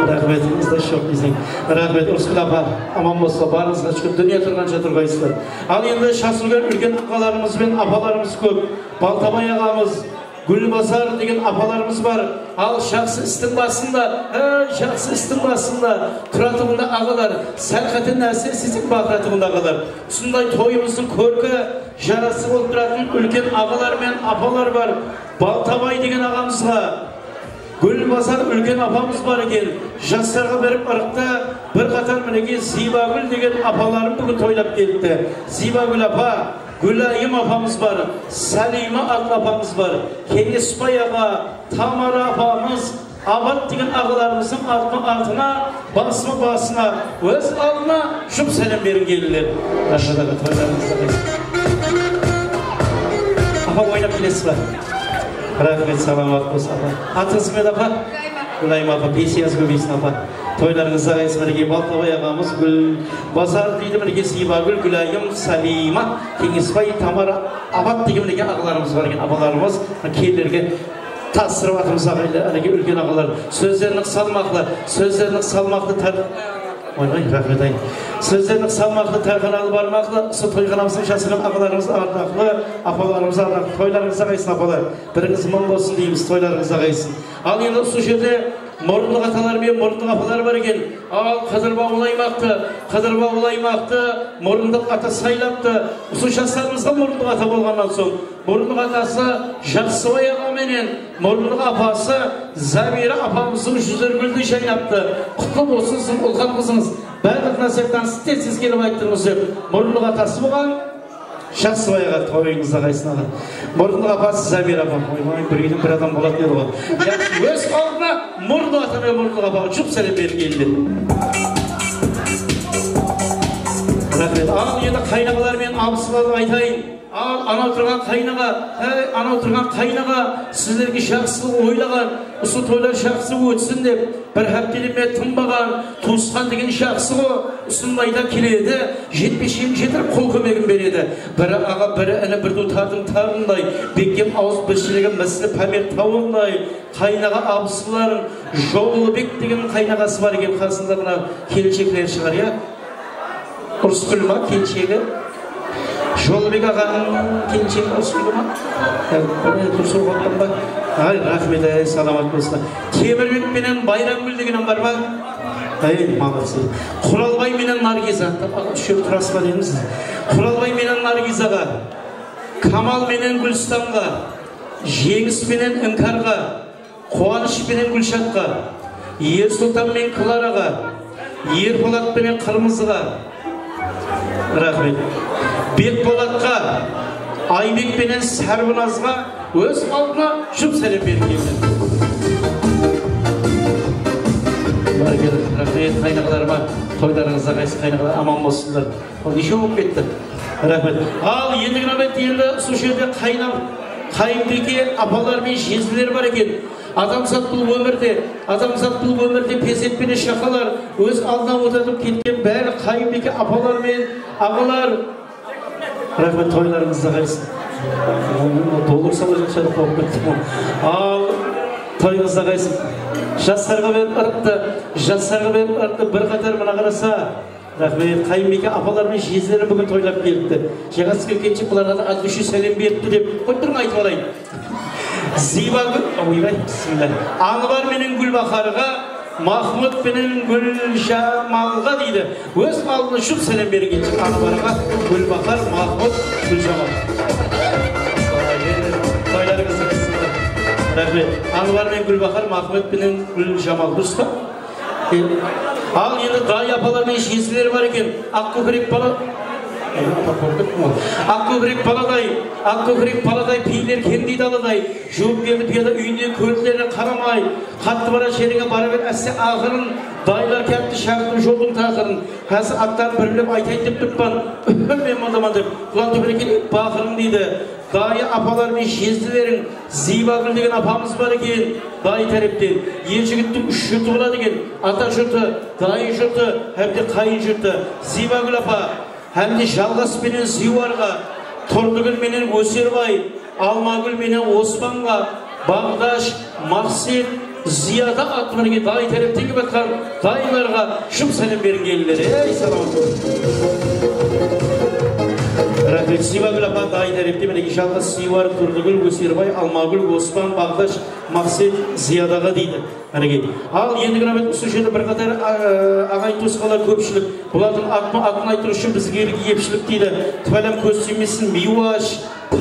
Raxmetińiz de joq deyseń. Raxmet, Urısgúl apa, aman bolsa, barıńızǵa shúkir, dúnya turǵansha turǵaysızlar. Al endi Jasúlgen úlken aǵalarımız benen apalarımız kóp. Baltabay aǵamız, Gúlbazar degen apalarımız bar. Al, jaqsı istiń basında, e, jaqsı istiń basında turatuǵın da aǵalar, sál qáte nárse islesek, baqıratuǵın da aǵalar. Usınday toyımızdıń kórki, jarası bolıp turatuǵın úlken aǵalar menen apalar bar. Baltabay degen aǵamızǵa, Gúlbasar úlken apamız bar eken, jaslarǵa berip ırıqtı, bir qatar minekey Ziybagúl degen apalarım búgin toylap kelipti. Ziybagúl apa, Gúlayım apamız bar, Sáliyma atlı apamız bar, Keńesbay aǵa, Tamara apamız, Abat degen aǵalarımızdıń artı-, artına, basma basına, óz aldına jup sálem beriń, kelinler. Raxmet aǵa, toylarıńızda qaytsın. Apa, oynap kelesiz ba? Raxmet, salamat bolsın, apa. Atıńız kim edi, apa? Gúlayım apa, pensiyaz kóbeysin, apa. Toylarıńızda qaytsın, minekey, Baltabay aǵamız, Gúlbasar deydi, minekey, Ziybagúl, Gúlayım, Sáliyma, Keńesbay, Tamara, Abat degen, minekey, aǵalarımız bar eken, apalarımız, kelinlerge tapsırıp atırmız, aǵaylar, minekey, úlken aǵalar. Sózlerińiz salmaqlı, sózlerińiz salmaqlı, tar-, oy, oy, raxmet, ay. Sózlerińiz salmaqlı, tárxanalı, barmaqlı, usı toyxanamızdıń jasırǵan aǵalarımız ardaqlı, apalarımız ardaqlı. Toylarıńızda qaytsın, apalar. Birińiz mıń bolsın deymiz, toylarıńızda qaytsın. Al, endi usı jerde murınlıq atalar menen murınlıq apalar bar eken. Al, Qıdırbawıl aymaqtı, Qıdırbawıl aymaqtı murınlıq ata saylaptı. Usı jaslarımızǵa murınlıq ata bolǵannan soń, murınlıq atası Jaqsıbay aǵa menen murınlıq apası Zamira apamızdıń júzleri gúldey jaynaptı. Qutlı bolsın, siziń ulǵan qızıńız. Barlıq násiyattan siz tez-tez kelip ayttırıńız dep, murınlıq atası buǵan Jaqsıbay aǵa, toyıńızda qaytsın, aǵa. Murınlıq apası Zamira apa. Oybay, bir úyden bir adam bolatın edi ǵoy. Yaqshı, óz aldına murınlıq ata menen murınlıq apaǵa jup sálem berip keldi. Raxmet. Al, endi qaynaǵalar menen abısılardı aytayın. Al, anaw turǵan qaynaǵa, háy, anaw turǵan qaynaǵa, sizlerge jaqsılıq oylaǵan, usı toylar jaqsı ótsin dep, bir hápteden beri tınbaǵan tuwısqan degen jaqsı ǵo, usınday da keledi, jetpesheyin jetirip qol kómegin beredi. Biri aǵa, biri ini, bir duwtardıń tarınday, bekkem awız birshiligi misli Pámer tawınday, qaynaǵa abısılarıń, Jolbek degen qaynaǵası bar eken, qasında mına kelinshekleri shıǵar, ya? Urısgúl ma, kelinshegi? Jolbek aǵanıń kelinshegi Urısgúl ma? Ya, durıs oqıttım ba? Ay, raxmet, ay, salamat bolsın. Temirbek penen Bayramgúl degen bar ma? Ay, молодцы. Quralbay menen Nargiza. Úshew turasız ba deymiz. Quralbay menen Nargizaǵa, Kamal menen Gúlistanǵa, Jeńis penen Inkarǵa, Quwanısh penen Gúlshatqa, Ersultan menen Klaraǵa, Erpolat penen Qırmızıǵa, raxmet. Bekpolatqa, Aybek penen Sárbinazǵa óz aldına jup sálem berip keldi. Bárkella, raxmet, qaynaǵalarıma, toylarıńızda qaysı qaynaǵalar aman bolsınlar. Al, neshe bolıp ketti? Raxmet. Al, endigi náwbette endi usı jerde qaynam, qáyinbiyke apalar menen jeziler bar eken. Adamzat bul ómirde, adamzat bul ómirde perzent penen shaqalar, óz aldına ótip ketken bári qáyinbiyke apalar menen aǵalar. Raxmet, toylarıńızda qaytsın. Dolıq salajaq shıǵar, qorqıp kettim. Al, toyıńızda qaytsın. Jaslarǵa berip ırıqtı, jaslarǵa berip ırıqtı, bir qatar mına qarasa. Raxmet, qáyinbiyke apalar menen jezileri búgin toylap kelipti. Jańa túsken kelinshek bularǵa da от души sálem beripti dep, qoyıp turıń, aytıp alayın. Ziybagúl, oybay, bismillah. Anıbar menen Gúlbaharǵa, Mahmud penen Gúljamalǵa deydi. Óz aldına jup sálem bergen Anıbarǵa, Gúlbahar, Mahmud, Gúljamal. Toylarıńız qutlı bolsın. Raxmet. Anıbar menen Gúlbahar, Mahmud penen Gúljamal, durıs pa? E, al, endi dayı apalar menen jeziler bar eken. Aq kókirek bala, e, apa, qorqıp kettim ǵoy. Aq kókirek baladay, aq kókirek baladay, piyler kendey daladay. Juwıp berdi piyada úyine, kóriklerine qaramay. Qattı barar jerińe bara ber, áste aqırın. Dayılar kepti, shaqırdım joldıń taqırın. Házir atların birlep aytayın dep turıppan. Men mondaman dep, qulan tóbelek kelip baqırıń deydi. Dayı apalar menen jezileriń, Ziybagúl degen apamız bar eken, dayı tárepten. Er jigittiń úsh jurtı boladı eken, ata jurtı, dayı jurtı hám de qáyin jurtı. Ziybagúl apa, hám de Jalǵas penen Ziywarǵa, Turdıgúl menen Óserbay, Almagúl menen Ospanǵa, Baǵdash, Maqset, Ziyada atlı minekey dayı tárepten kelip atqan dayılarǵa jup sálem beriń, kelinler. Ey, salamat bolıń. Raxmet, Ziybagúl apa, dayı tárepte minekey Jalǵas, Ziywar, Turdıgúl, Óserbay, Almagúl, Ospan, Baǵdash, Maqset, Ziyadaǵa deydi. Minekey. Al, endigi náwbet usı jerde bir qatar, a, aǵayin tuwısqanlar kópshilik. Bulardıń atın, atın ayttırıw ushın bizge epshilik deydi. Tipalem kóz tiymesin, Miywash,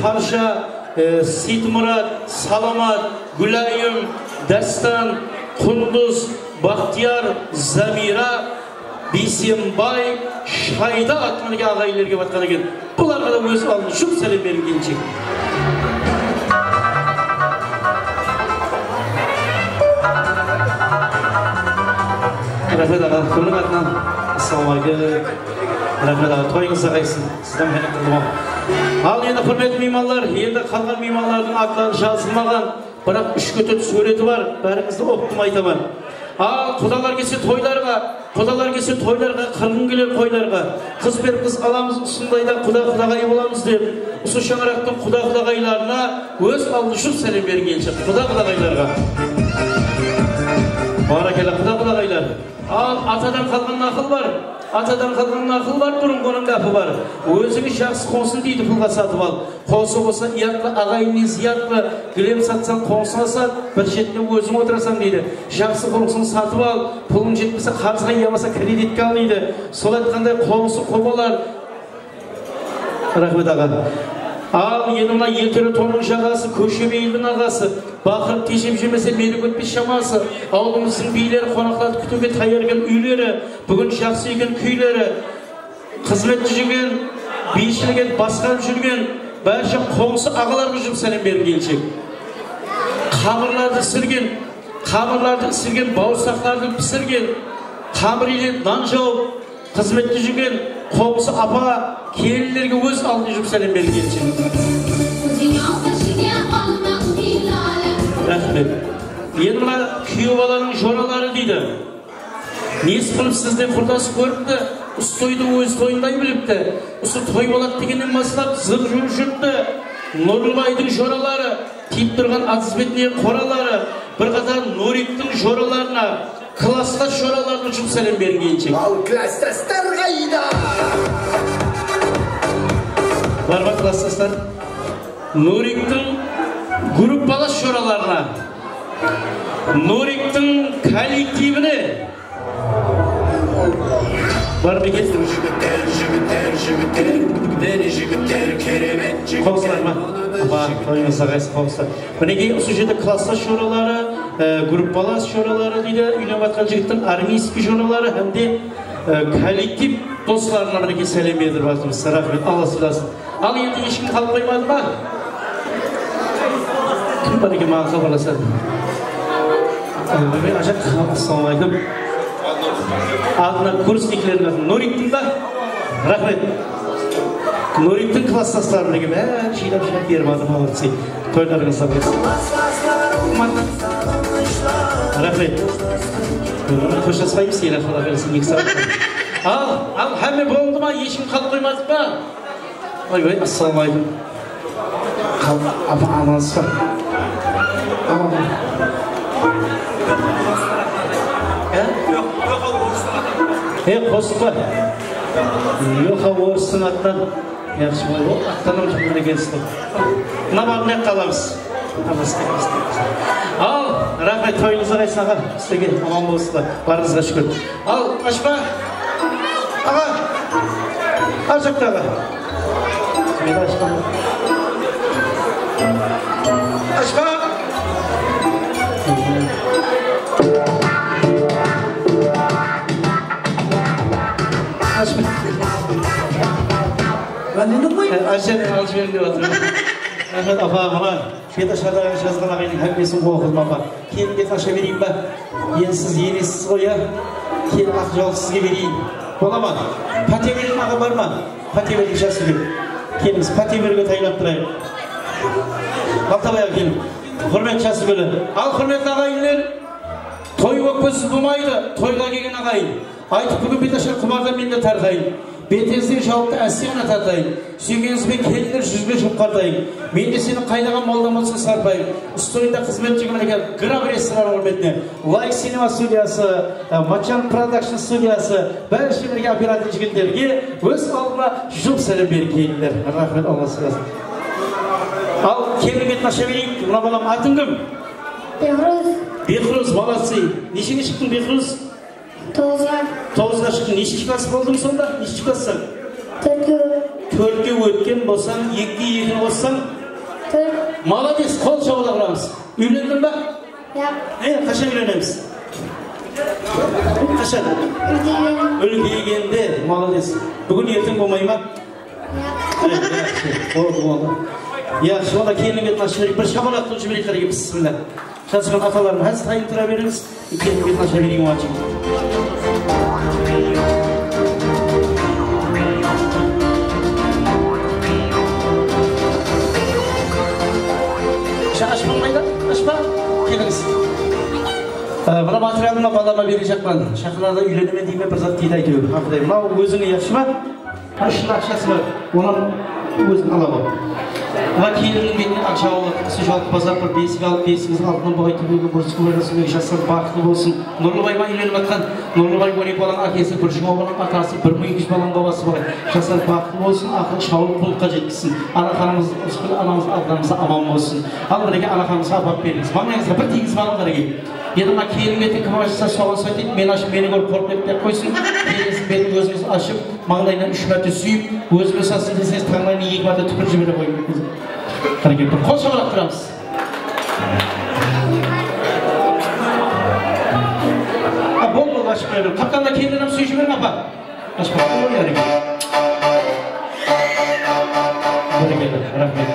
Parsha, e, Seytmurat, Salamat, Gúlayım, Dástan, Qundız, Baxtiyar, Zamira, Biysenbay, Shayda atındaǵı aǵayinler kep atqan eken. Bularǵa da óz aldına jup sálem beriń, kelinshek. Raxmet, aǵa, kimniń atınan? Assalawma aleykum. Raxmet, aǵa, toyıńız saqaysın. Sizden menen qutlıǵım. Al, endi, húrmetli miymanlar, endi qalǵan miymanlardıń atları jazılmaǵan. Biraq úsh kótip súwreti bar, bárińizdi optım aytaman. Al, qudalar kelse toylarǵa, qudalar kelse toylarǵa, qırǵın keler qoylarǵa. Qız berip qız alamız, usınday da quda qudaǵay bolamız dep, usı shańaraqtıń quda qudaǵaylarına óz aldı jup sálem beriń, kelshek, quda qudaǵaylarǵa. Barakálla, quda qudaǵaylar. Al, atadan qalǵan naqıl bar. Atadan qalǵan naqıl bar, burınǵınıń gápi bar. Ózińe jaqsı qońsın deydi, pulǵa satıp al. Qońsı bolsa uyatlı, aǵayinine zıyatlı. Gilem satsań, qońsıńa sat, bir shetine óziń otırasań deydi. Jaqsı qońsıńdı satıp al, pulıń jetpese, qarızǵa yamasa kreditke al deydi. Sol aytqanday qońsı qobalar. Raxmet, aǵa. Al, endi mına eltiri tonıń jaǵası, kóshebe eldiń aǵası. Baqırıp tejep jemese, meni kútpes shaması. Awılımızdıń biyleri qonaqlardı kútiwge tayar eken úyleri. Búgin jaqsı eken kúyleri. Xızmette júrgen, biyshiligi basqarıp júrgen bárshe qońsı aǵalarǵa jup sálem beriń, kelinshek. Qamırlardı isirgen, qamırlardı isirgen, bawırsaqlardı pisirgen, qamır ile nan jawıp, xızmette júrgen qońsı apa, kelinlerge óz aldına jup sálem beriń, kelinshek. Raxmet. Endi mına kúyew balanıń joraları deydi. Nesi qılıp sizden qurdas kóripti, usı toydı óz toyınday bilipti. Usı toy boladı degennen baslap zır júrip júripti. Nurlıbaydıń joraları, tiyip turǵan atız betine qoraları, bir qatar Nuriktiń joralarına, klasstas joralarına jup sálem beriń, kelinshek. Al, klasstaslar qayda? Bar ma klasstaslar? Nuriktiń gruppalas joralarına, Nuriktiń kollektivine. Bar ma eken? Jigitler, jigitler, jigitler, mine jigitler, keremet jigitler. Qońsılar ma? Apa, toyıńız saqaysın, qońsılar. Minekey, usı jerde klasstas joraları, e, gruppalas joraları deydi, úylenip atqan jigittiń armiyskiy joraları hám de, e, kollektiv doslarına minekey sálem berdirip atırmız. Raxmet, Alla sıylasın. Al, endi hesh kim qalıp qoymadı ma? Kim bar eken, maǵan xabarlasadı? Ey, ajaq, assalawma aleykum. Adına kursniklerdiń atı Nuriktiń ba? Raxmet. Nuriktiń klasstasları minekey, bári jıynap-jıynap berip atır, молодцы. Toylarıńızda bolsın. Raxmet. Xoshlaspayız, ele qala bersin, eki saat. Al, al, hámme boldı ma? Hesh kim qalıp qoymadı ma? Oy, oy, assalawma aleykum. Qal-, apa, amansız ba? Aman. Há? E, qosıq pa? Yoqa, orıstıń atınan. Yaqshı, ol attanam jıqtın ekensiz ǵoy. Mına barın jaqqa alamız. Al, raxmet, toyıńızda qaytsın, aǵa. Sizlerge aman bolsınlar. Barıńızǵa shúkir. Al, Ashpa. Aǵa. Al, jaqta aǵa. Meni Ashpa. Ashpa. Ashpa. Ájeni alıp jiberiń dep atır. Raxmet, apa, mına Betaşardaǵı jazǵan aǵayınıń hámmesin oqıdım, apa. Kelin, betin asha bereyin ba? Endi siz enesiz ǵoy, ya? Kelin, aq jawlı sizge bereyin. Bola ma? Páte bereyin, aǵa, bar ma? Páte bereyin, jas úyge. Kelińiz, páte beriwge tayınlap turayıq. Altaway aǵa, keliń. Húrmet, jas úyge. Al, húrmetli aǵayinler, toy ókpesiz bolmaydı, toyǵa kelgen aǵayin. Aytıp, búgin betaşar qumardan men de tarqayın. Betezdegi jawıptı áste ǵana tartayın. Súygenińiz benen kelinler júzbe jup qartayın. Men de seniń qaydaǵan moldań bolsa sarpayın. Usı toyında xızmet jigim eken, Grab restoran húrmetine. Like Cinema studiyası, e, Machan Production studiyası, bárshe birge operator jigitlerge óz aldına jup sálem beriń, kelinler. Raxmet, Alla sıylasın. Al, kelin betin asha bereyik. Mına balam, atıń kim? Behruz. Behruz, молодцы. Nesheńe shıqtıń, Behruz? Toǵızǵa. Toǵızǵa shıqtıń. Neshinshi klass boldıń sonda? Neshinshi klassań? Tórtke. Tórtke ótken bolsań, ekige ekini qossań? Tórt. Молодец, qol shawlaq uramız. Úylendiń ba? E, qashan úylenemiz? Qashan? Úlkeygende. Úlkeygende, молодец. Búgin, erteń bolmay ma? Yaq. E, yaqshı. Boldı, boldı. Yaqshı, onda kelinniń betin ashıp jibereyik. Bir shamalaq qılıp jibereyik, qáne, bismillah. Jasqan atalarım, házir tayın tura berińiz. Kelinniń betin ashıp jibereyik, wajib. Sha-, ashpań qayda? Ashpa. Kelińiz. Á, mına materialımdı balama berejaqpan. Jaqınlarda úylenemen deymen, bir zat deydi, áytewir. Haqıday. Mınaw ózińe, yaqshı ma? Mına shın aqshası bar. Onnan óziń ala ǵoy. Mına kelinniń betine aqsha alıp, sonshalıq bazap bir besik alıp, besigińiz aldınan buǵay túbege burıs kóp arasındaǵı jaslar baxıtlı bolsın. Nurlıbay ma úylenip atqan? Nurlıbay, on eki balań ákesi, bir juwa balań atası, bir mıń eki júz balań babası bar. Jaslar baxıtlı bolsın, aqırı shawıp qullıqqa jetkizsin. Anaxanımız, Rısqıl anamız, Allanımız aman bolsın. Al, birege anaxanımızǵa apap berińiz. Mańlayıńızǵa bir tiygizip alıń, birege. Endi mına kelin betin kim ashsa, soǵan saytaydı, men ashıp, meni kórip qorqıp ketpey-aq qoysın. Kelinniń betin ózińiz ashıp, mańlayınan úsh márte súyip, ózime salsın deseńiz, tańlayınan eki márte túpirip jibere qoyıń. Qáne, bir qol shamalap turamız. A, boldı, boldı, ashıp qoya beriń. Qaptannan kelin adam súyip jiberiń, apa. Ashpa, qoy, yaraydı. Bárekella, raxmet.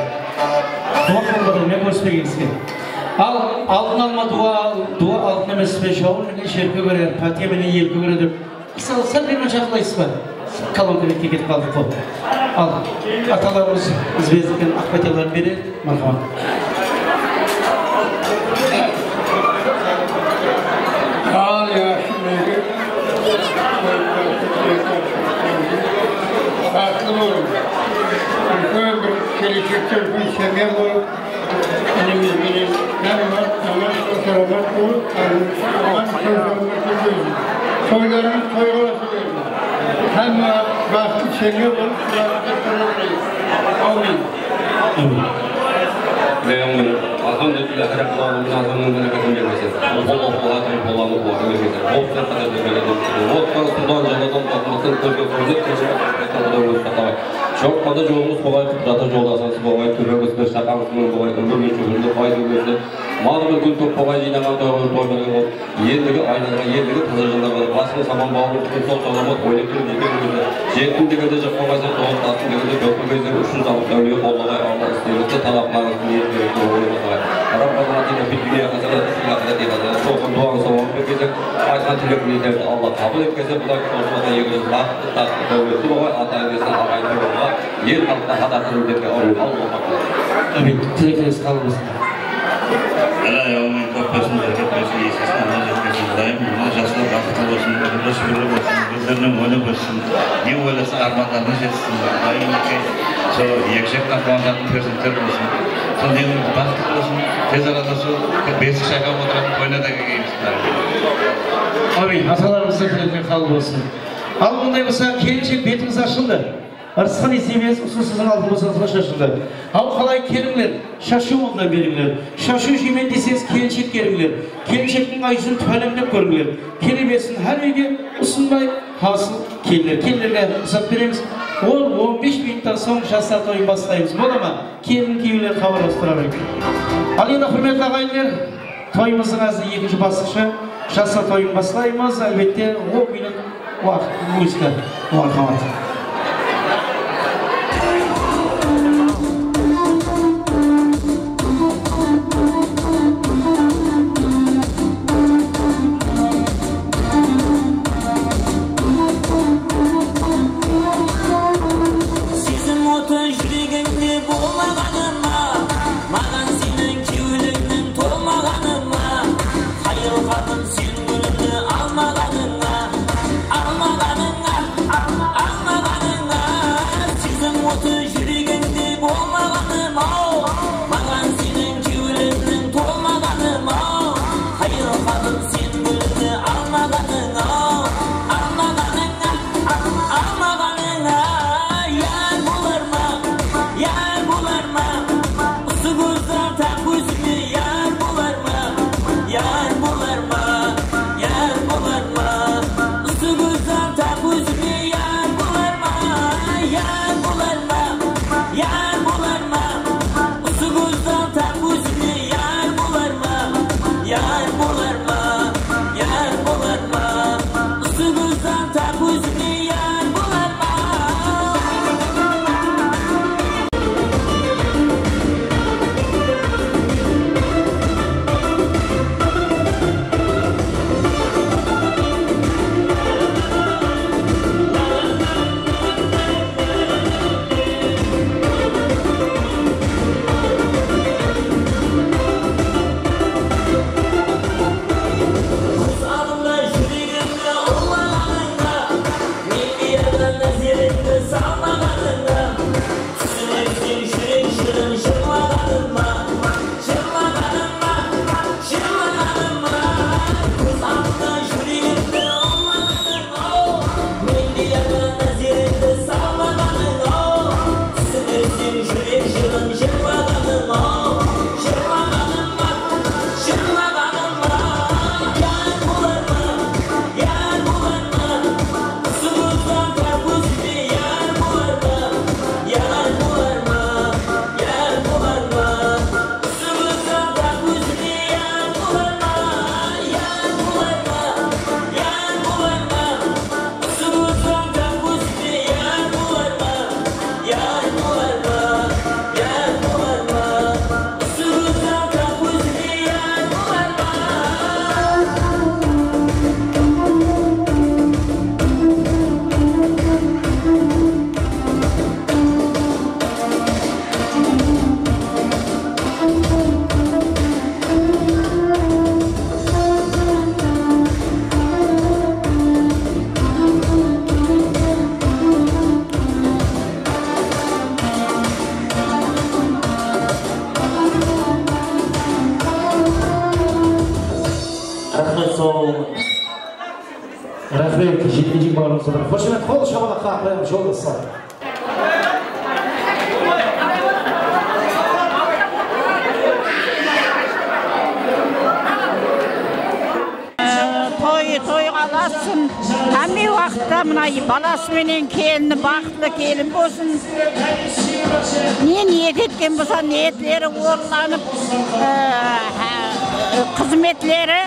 Quwat boldı, men kórispegenińizge. Al, altın alma duwa, duwa altın emes pe, jawın menen jer kógerer, pátiya menen el kógerer dep. Mısalı, sál bermen jaqınlaysız ba? Kolonka betke ketip qaldıq ǵoy. Al, atalarımız biz bergen aq pátiyaların beredi. Marhamat. Al, yaqshı, baxıtlı bolıń. Úlken bir keleshekte úlken semya bolıp, inimiz benen, Nariman, aman, salamat bolıp, aman, sol jolda júrgeysiz. Toylarıńız toyǵa Hámme baxıtlı semya bolıp, quwatlı turıp. Ámin. Ámin. Alhamdulillah, Rabbil alamin, adamnıń bereketin bermesin. Bolǵan bolǵan, bolǵandı bolǵan bermesin. Bolıp turıp, qáder bermegen. Ottan, suwdan, jaladan, batmaqtan, kórgen kórdi, kórgen kórdi, Quday ózi saqlap. Jorıqqanda jolıńız bolayıq, jatır joldasıńız bolayıq, túbemiz bir, shaqamız mıń bolayıq, ómir men júgirdi, bay dóbirdi. Mal-múlkin kóp bolǵay, jıynaǵan toyǵa toy bergen bol. Endigi aylarǵa, endigi taza jıllarǵa basıńız aman, bawırıń pútin, sol salamat, oynap júrip jeteńizdi. Jettim degende jıqpamaysań, tolıp tattım degende, dókpegenseń úsh júz alpıs dáwle, qollaǵay Alla istegińizdi, talaplarıńızdı, niyetlerimizdi ońlay basıǵay. Rabbana atina fid dunya hasanatan wa fil axirati hasanatan. Soǵan duwanı sawabın bergenseń, aytqan tilek niyetlerimizdi Alla qabıl etkenseń, Quday qosılmasa, egimiz baxıtlı, taxtlı, dáwletli bolǵay, ata-enesin, aǵayin-tuwǵanǵa, el-xalıqqa, xatarlı milletke, ámin. Allahu akbar. Ámin. Tilekleriniz qabıl bolsın. Iláyı, áwmin, kóp bolsın, bereket bersin, esesin Allah jetkesin, Ilayım. Mına jaslar baxıtlı bolsın, ómirleri shúgirli bolsın, kózlerinen ónip óssin, ne oylasa, ármanlarına jetsin, Ilayım, sol eki jaqtan quwanatın perzentler bolsın, sol denimiz baxıtlı bolsın, tez arada sol besik shayqap otıratuǵın toyına da kelgeymiz, Ilayım. Ámin, atalarımızdıń tilekleri qabıl bolsın. Al, bunday bolsa, kelinshek, betińiz ashıldı. Irısqın esnemez, usı siziń altın bosańızǵa shashıldı. Aw, qalay, kelińler, shashıw aldına berińler. Shashıw jeymen deseńiz, kelinshek kelińler. Kelinshektiń ayjúzin pálemlep kórińler. Kele bersin hár úyge usınday hasıl kelinler. Kelinlerge ruxsat beremiz. On, on bes minuttan soń jaslar toyın baslaymız, bola ma? Kelin kúyewler xabarlasıp tura beriń. Al, endi, húrmetli aǵayinler, toyımızdıń házir ekinshi basqıshı, jaslar toyın baslaymız. Álbette, on minut waqıt, muzıka. Marhamat. Sezim otı júregimde bolmaǵanıma, maǵan seniń kewlińniń tolmaǵanıma, hayal qaldım sen gúlimdi almaǵanıńa, almaǵanıńa, alma-, almaǵanıńa. Sol. Raxmet, jetkizdik bawırımızǵa bir xoshamet, qol shapalaq qaqlayıq, joldaslar. Toy toyǵa ulassın. Hámme waqıtta mına balası menen kelini baxıtlı kelin bolsın. Ne niyet etken bolsa, niyetleri orınlanıp, e, há, xızmetleri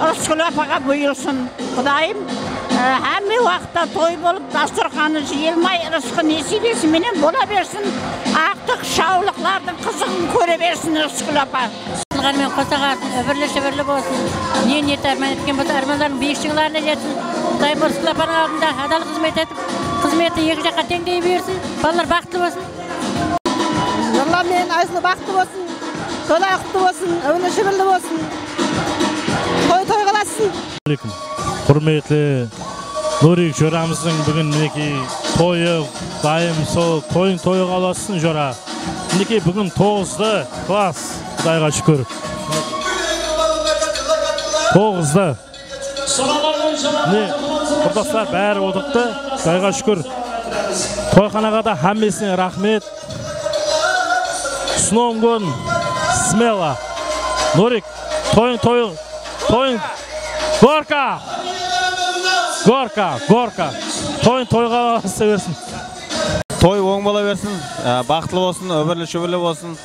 Irısqul apaǵa buyırsın. Qudayım, e, hámme waqıtta toy bolıp, dasturxanı jıyılmay, ırısqı nesiybesi menen bola bersin. Aqtıq shawlıqlardıń qızıǵın kóre bersin Irısqul apa. Qılǵanı menen qosa qalsın, úmirli-shúbirli bolsın. Ne niyet árman etken bolsa, ármanlarınıń biyik shıńlarına jetsin. Qudayım Irısqul apanıń aldında hadal xızmet etip, xızmeti eki jaqqa teńdey bersin. Balalar baxıtlı bolsın. Nurlan menen Aysulıw baxıtlı bolsın. Toylar qutlı bolsın, úmirli-shúbirli bolsın. Toy toyǵa ulassın. Aleykum. Húrmetli Nurik joramızdıń búgin minekey toyı, dayım sol toyıń toyǵa ulassın, jora. Minekey búgin toǵızdı, klass, Qudayǵa shúkir. Toǵızdı. Mine, qurdaslar bári otıptı, Qudayǵa shúkir. Toyxanaǵa da hámmesine raxmet. С Новым годом! Смело! Nurik, toyıń, toyıń, toyıń! Gorka! Gorka, gorka! Toyıń toyǵa alasa bersin. Toy oń bola bersin, e, baxıtlı bolsın, úmirli-shúbirli bolsın.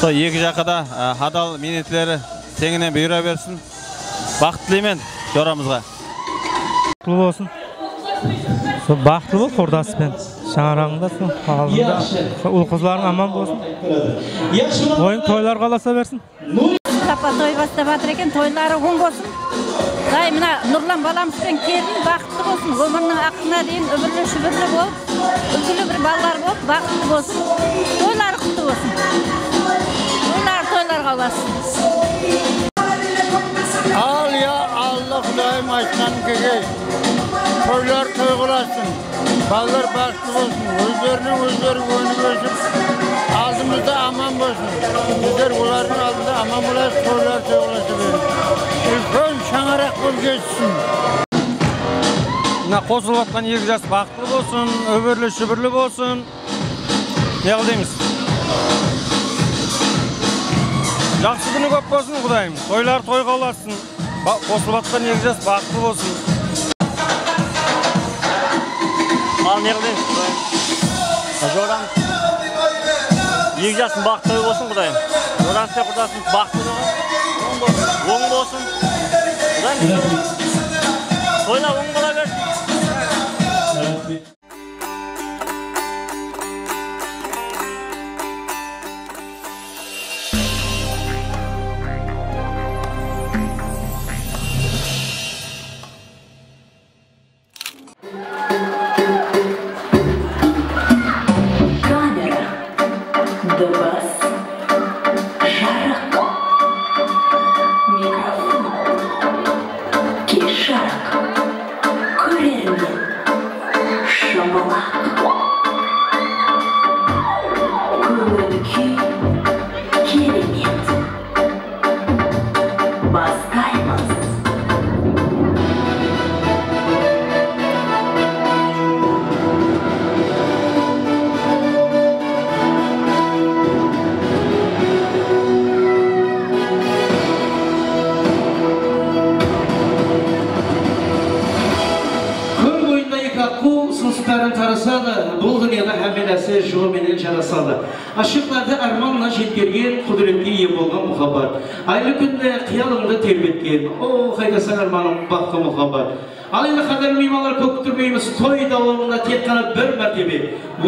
Sol eki jaqqa da, e, hadal miynetleri teńinen buyıra bersin. Baxıt tileymen joramızǵa. Qutlı bolsın. Sol baxıtlı bol qurdasıń menen. Shańaraǵıńda, sol aldıńda, sol ul-qızlarıń aman bolsın. Toyıń toylarǵa alasa bersin. Qapa toy baslap atır eken, toyları oń bolsın. Qay, mına Nurlan balamız benen kelin baxıtlı bolsın, ómiriniń aqırına deyin úmirli-shúbirli bolıp, úlgili bir balalar bolıp, baxıtlı bolsın. Toyları qutlı bolsın. Toyları toylarǵa ulasın. Al ya Alla, Qudayım aytqanıń kelgey. Toylar toyǵa ulasın. Balalar baxıtlı bolsın. Ózlerinen ózleri ónip ósip, aldımızda aman bolsın. Bizler olardıń aldında aman bolayıq, toylar toyǵa ulasa bereyik. Úlken shańaraq bolıp jetsin. Mına qosılıp atqan eki jas baxıtlı bolsın, úmirli-shúbirli bolsın. Ne qıl deymiz? Jaqsı kúni kóp bolsın, Qudayım. Toylar toyǵa ulasın. Ba-, qosılıp atqan eki jas baxıtlı bolsın. Al, ne qıl deymiz, Qudayım? Joram. Eki jastıń baxıtlı bolsın, Qudayım. Joram sen qurdasıń baxıtlı bolsın. Oń bolsın. Qudayım, toylar oń bola bersin. Kamera, dыбыс, jarıq, mikrofon, kez jarıq, kórermen. Shımılaq. Kóńil kúy keremet. Bastaymız. Kól boyında eki aqqıw sınısıp bárin tarasadı. Bul dúnyada hámme nárse juwı menen jarasadı. Ashıqlardı ármanına jetkergen, qúdiretke iye bolǵan muhabbat. Aylı kúnde qıyalıńdı terbetken, o, qaydasań ármanım, baxtı muhabbat. Al endi, qádirli miymanlar, kóp kúttirmeymiz, toy dawamında tek ǵana bir mártebe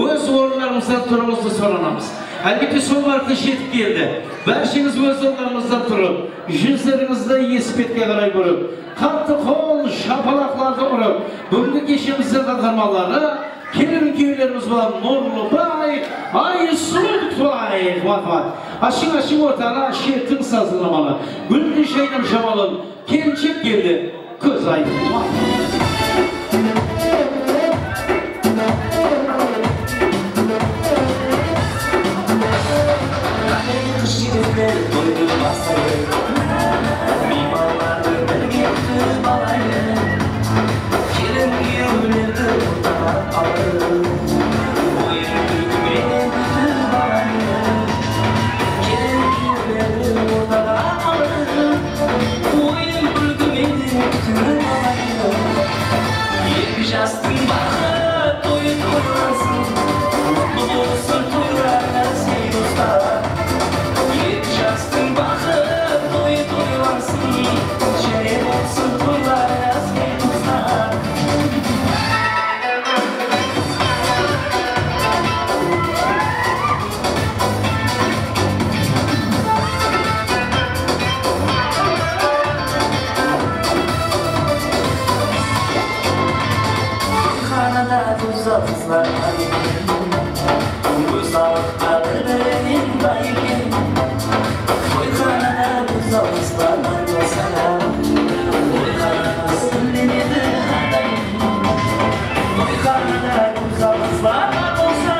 óz orınlarıńızdan turıńızdı soranamız. Álbette, sol mártebe jetip keldi. Bársheńiz óz orınlarıńızdan turıp, júzlerińizdi esik betke qaray burıp, qattı qol shapalaqlardı urıp, búgingi keshemizdiń qaharmanları, kelin kúyewlerimiz bolan Nurlıbay, Aysulıw Qutıbay, marhamat. Ashıń, ashıń ortanı, shertiń sazın amanı. Gúldi jaynap jamalın, kelinshek keldi, kóz aydın. Qız jigitler toydı basladı. Miymanlardı birge Qanada qumsal qızlar bolsa,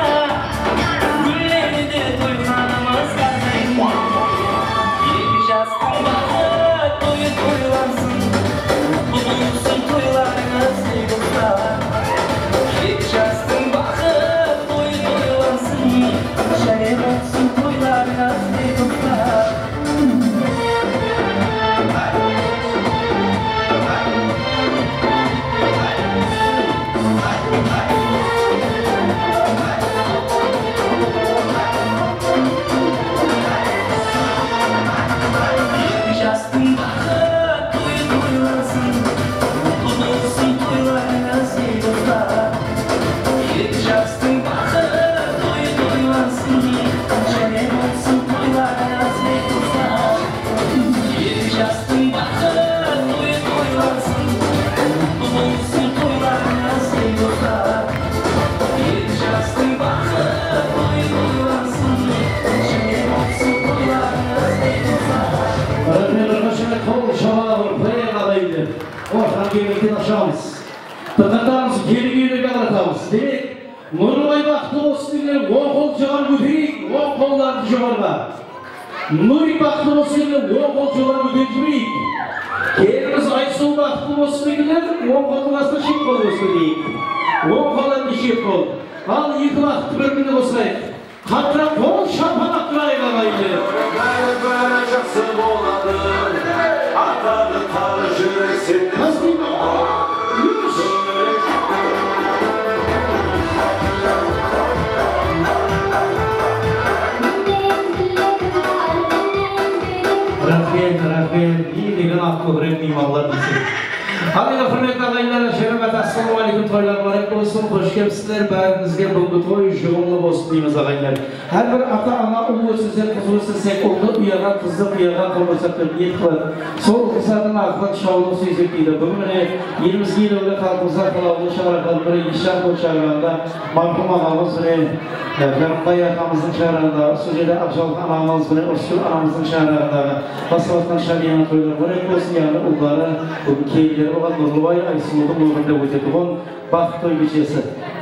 gúllerdi toyxanamızǵa dayın. Eki jastıń baxıt toyı toylansın, qutlı bolsın toylarıńız, ey dostlar. Eki jastıń baxıt toyı toylansın, jáne bolsın toylarıńız, ey dostlar. Jastıń baxıt toyı toylansın, qutlı bolsın toylarıńız, ey dostlar. Eki jastıń baxıt toyı toylansın, jáne bolsın toylarıńız, ey dostlar. Eki jastıń baxıt toyı toylansın, qutlı bolsın toylarıńız, ey dostlar. Eki jastıń baxıt toyı toylansın, jáne bolsın toylarıńız, ey dostlar. Raxmet, raxmet, qol shabalar, qoyayıq aǵayinler. Ortadan kelgenden ashamız. Dıqqatlarımızdı kelin úylerge qaratamız. Demek, Nurlibay baxıtlı bolsın degenler, oń qoldı joqarı kótereyik, oń qollardı joqarıǵa. Nurik baxıtlı bolsın degenler, oń qoldı joqarı kóterip jibereyik. Kelinimiz Aysulıw baxıtlı bolsın degenler, oń qoldıń astına shep qol kótereyik. Oń qol hám de shep qol. Al, eki baxıttı bir-birine qosayıq. Qatıraq qol sharpalap turayıq, aǵayinler. Bári, bári jaqsı boladı, ataǵı tarı júrek sende. Qasbiyma. Úsh. Raxmet, raxmet. Ey, negen aq kóbirek miymanlar deyseń. Al, endi, húrmetli aǵayinler, shalawat, assalamu aleykum, toylar múbarek bolsın, xosh kelipsizler, bárińizge búgingi toy juǵımlı bolsın deymiz, aǵayinler. Hár bir ata-ana ul ósirse, qız ósirse, uldı uyaǵa, qızdı qıyaǵa qaldırsa, bir niyet qıladı. Sol ıqtısatın aqılan shawlı súysek deydi. Búgin mine elimizge elewli, xalqımızǵa qalawlı shańaraqlardıń biri Esjanqul shańaraǵında marhum aǵamız, mine, e, Gárimbay aqamızdıń shańaraǵında, usı jerde Aqjalqı anamız, mine, Urıskúl anamızdıń shańaraǵındaǵı basqalasınan Shadiyanıń toyları múbarek bolsın, yaǵnıy ulları, búgin kelinleri bolǵan Nurlıbay, Aysulıwdıń ómirinde ótetuǵın baxıt toy keshesi.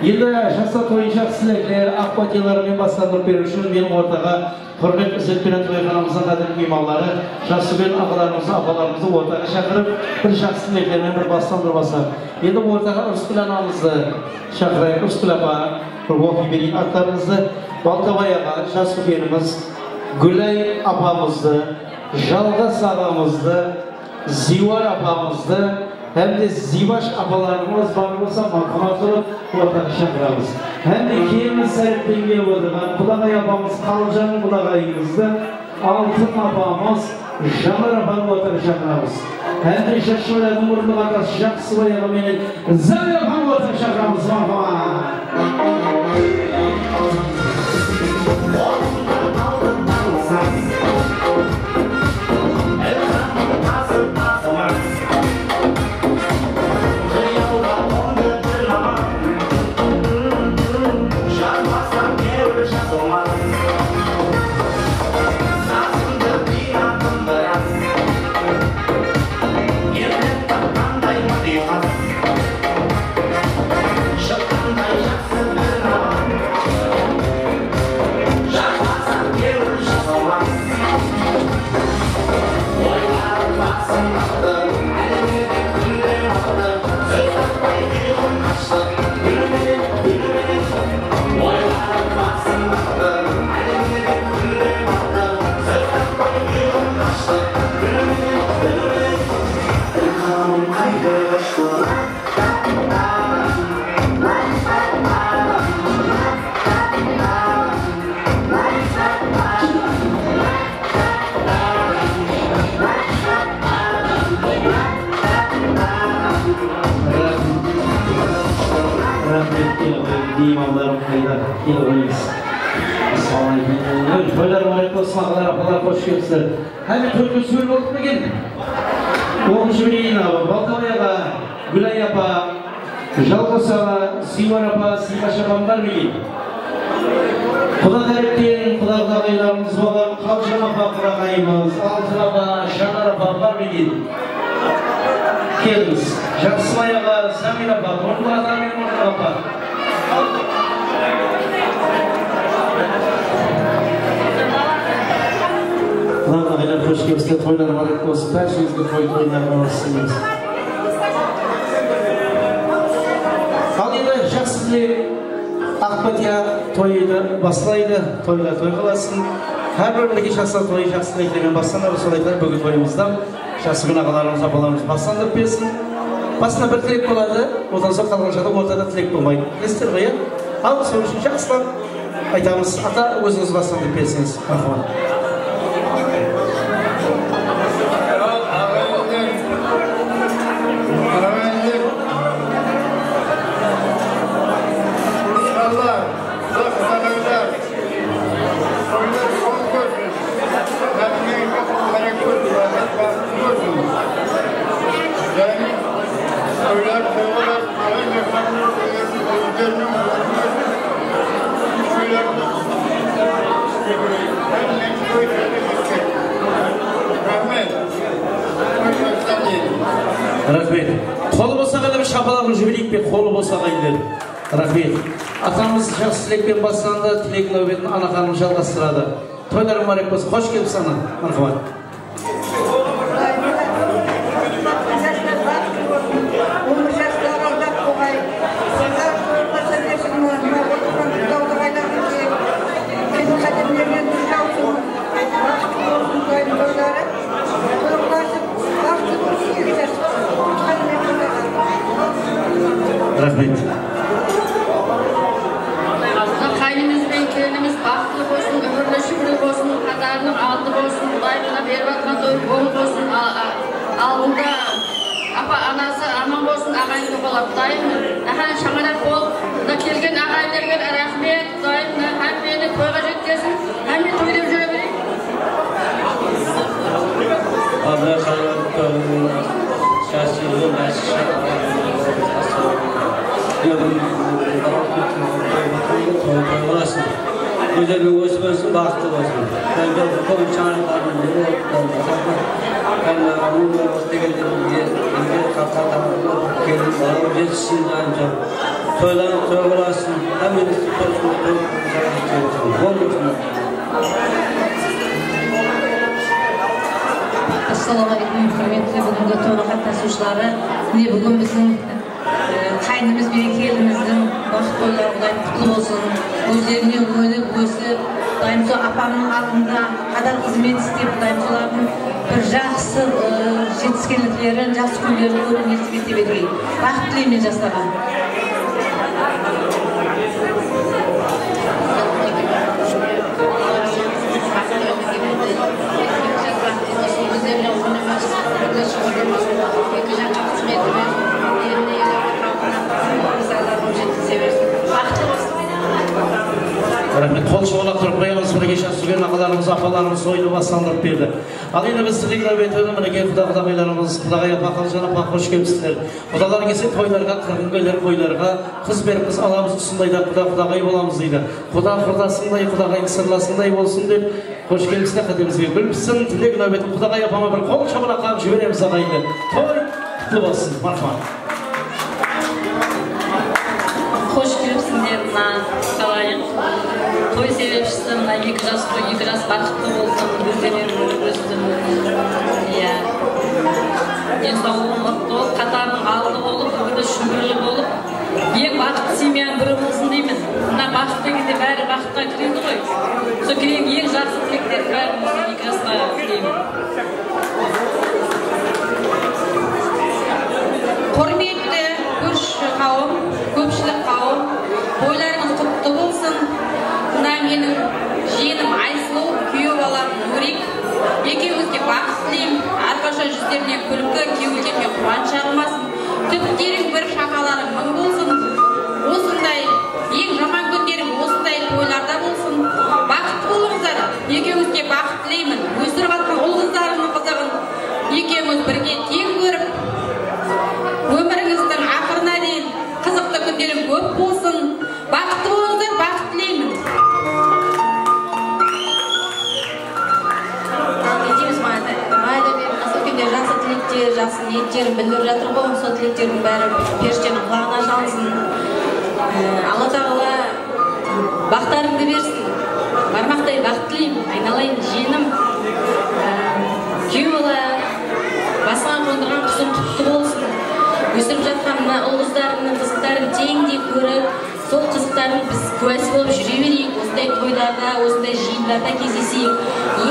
Endi jaslar toyınsha tilekler, aq pátiyalari menen baslandırıp beriw ushın men ortaǵa húrmet-izet penen toyxanamızdıń qádirli miymanları, jas súygen aǵalarımızdı, apalarımızdı ortaǵa shaqırıp, bir jaqsı tilekler menen bir baslandırıp alsaq. Endi ortaǵa Urıskúl anamızdı shaqırayıq. Urıskúl apa, bir oqıy bereyin atlarıńızdı. Baltabay aǵa, jas úlkenimiz, Gúlay apamızdı, Jalǵas aǵamızdı, Ziywar apamızdı hám de Ziybash apalarımız bar bolsa, marhamat qılıp, ortaǵa shaqıramız. Hám de kelinimiz tárepten kelip otırǵan Qudaǵay apamız, Qaljan qudaǵayımızdı, Altın apamız, Janar apanı ortaǵa shaqıramız. Hám de jashshaylardıń murındıǵı atası Jaqsıbay aǵa menen Zara apanı ortaǵa shaqıramız, marhamat. Raxmet, kelip qoyıń, miymanlarım qayda? Kelip qoyıńız. Assalawma aleykum. Toylar múbarek bolsın, aǵalar, apalar, xosh kelipsizler. Háne, tórtewshiler bolıp pa eken? Oqıp jibereyin, awa. Baltabay aǵa, Gúlay apa, Jalǵas aǵa, Ziywar apa, Ziybash apam bar ma eken? Quda tárepten, quda qudaǵaylarımız bolǵan Qaljan apa qudaǵayımız, Altın apa, Janar apa bar ma eken? Kelińiz. Jaqsıbay aǵa, Zamir apa, Murtala ata menen Murtala apa. Ulan aǵaylar, xosh kelipsizler, toylar múbárek bolsın, bársheńizge toy toylarınan bolsın deymiz. Al endi jaqsı tilek, Aqpátiya toydı baslaydı, toylar toy qılasın. Hár bir birge jaqsı toy, jaqsı tilekler menen baslanır, solay qılıp búgin toyımızdı jaqsı kún aǵalarımız, apalarımız baslandırıp bersin. Basında bir tilek boladı, onnan soń qalǵan jaǵda ortada tilek bolmaydı. Bilesizler ǵoy, ya? Al, sonıń ushın jaqsılap aytamız. Ata, ózińiz baslandırıp berseńiz, marhamat. Raxmet. Qolı bolsa ǵaylar, shapalaǵın jibereyik pe, qolı bolsa ǵaylar. Raxmet. Atamız jaqsı tilekpen baslandı, tilek náwbetin Ana xanım jalǵastıradı. Toylar múbárek bolsın. Xosh kelipsiz, ana. Marhamat. Raxmet. Mına qáyinimiz benen kelinimiz baxıtlı bolsın, úmirli-shúmirli bolsın, qatarınıń aldı bolsın, Qudayım mına berip atırǵan toy oń bolsın, a-, a-, aldında apa-anası aman bolsın, aǵayin-topalap, Qudayım, áhán shańaraq bolıp, mına kelgen aǵayinlerge raxmet, Qudayım mına hámmeni toyǵa jetkesin. Hámme toy dep júre bereyik. Abdulay Xanlar toyınan jas jigit, jas shıǵar. Toy, toy bolasın. Ózleriniń ósip-ónsin, baxıtlı bolsın. Endi bul shańaraqlardıń biri bolıp, endi, endi, endi, degende bizge, bizge qartlar tarafınan kelin bala jetissin, dayım. Toylar toy bolasın, hámmemiz toy, toy, toy, toy, toy, toy, toy, toy, toy. Assalawma áleykum, húrmetli búgingi toyǵa qatnasıwshıları. Mine, búgin biziń, e, qáyinimiz benen kelinimizdiń baxıt toyları Qudayım qutlı bolsın. Ózlerine ónip, ósip, Qudayım sol apamnıń aldında qadar xızmet islep, Qudayım solardıń bir jaqsı, e, jetiskenliklerin, jaqsı kúnlerin kóriwin nesip ete bergey. Baxıt tileymen jaslarǵa. Raxmet, qol shapalaq turıp qoyamız, birge jaqsı kún aǵalarımız, apalarımız toydı baslandırıp berdi. Al endi biz tilek náwbetin, minekey, quda-, qudaǵaylarımız, qudaǵay apa, Qaljan apa, xosh kelipsizler. Qudalar kelse toylarǵa, qırǵın keler qoylarǵa, qız berip qız alamız, usınday da quda-qudaǵay bolamız deydi. Quda qurdasıńday, qudaǵay sırlasıńday bolsın dep, xosh kelipsizler, qátemizge gúl pissın, tilek náwbetin qudaǵay apama bir qol shapalaq qaǵıp jiberemiz, aǵayinler. Toy qutlı bolsın, marhamat. Xosh kelipsizler, mına, qalayıq. Toy sebepshisi mına eki jas toy, eki jas baxıtlı bolsın, gúlden óssin. Iya. Densawlıǵın mıqtı bolıp, qatarınıń aldı bolıp, úmirli-shúmirli bolıp, eń baxıtlı semyanıń biri bolsın deymen. Mına baxıt degende bári baxıtqa kiredi ǵoy. Sol kirgen eń jaqsı tileklerdi bárin eki jasqa tileymen. Húrmetli kórshi qawım, kópshilik qawım, toylarıńız qutlı bolsın. Mına meniń jiyenim Aysulıw, kúyew balam Nurik. Ekewińizge baxıt tileymen. Hár qashan júzlerinen kúlki, kewillerinen quwanısh jaǵılmasın. Túpteriń bir, shaqalarıń mıń bolsın. Osınday eń jaman kúnleriń osınday toylarda bolsın. Baxıtlı bolıńızlar. Ekewińizge baxıt tileymen. Ósirip atqan ul-qızlarıńnıń qızıǵın ekewińiz birge teń kórip, ómirińizdiń aqırına deyin qızıqlı kúnleriń kóp bolsın. Baxıtlı bolıńızlar, baxıt tileymen. Deymiz, mayda, mayda bir qızıq kúnde jaqsı tilekte Jaqsı niyetlerim bildirip jatır ǵoy, sol tileklerdiń bári perishtelerdiń qulaǵına shalınsın. E, Alla taǵala baxıtlarıńdı bersin. Barmaqtay baxıt tileymen, aynalayın, jiyenim. E, kúyew bala, basıńa qondırǵan qusıń qutlı bolsın. Ósirip jatqan mına ul-qızlarıńnıń qızıqların teńdey kórip, sol qızıqlardıń biz kúwası bolıp júre bereyik. Osınday toylarda, osınday jıyınlarda gezleseyik.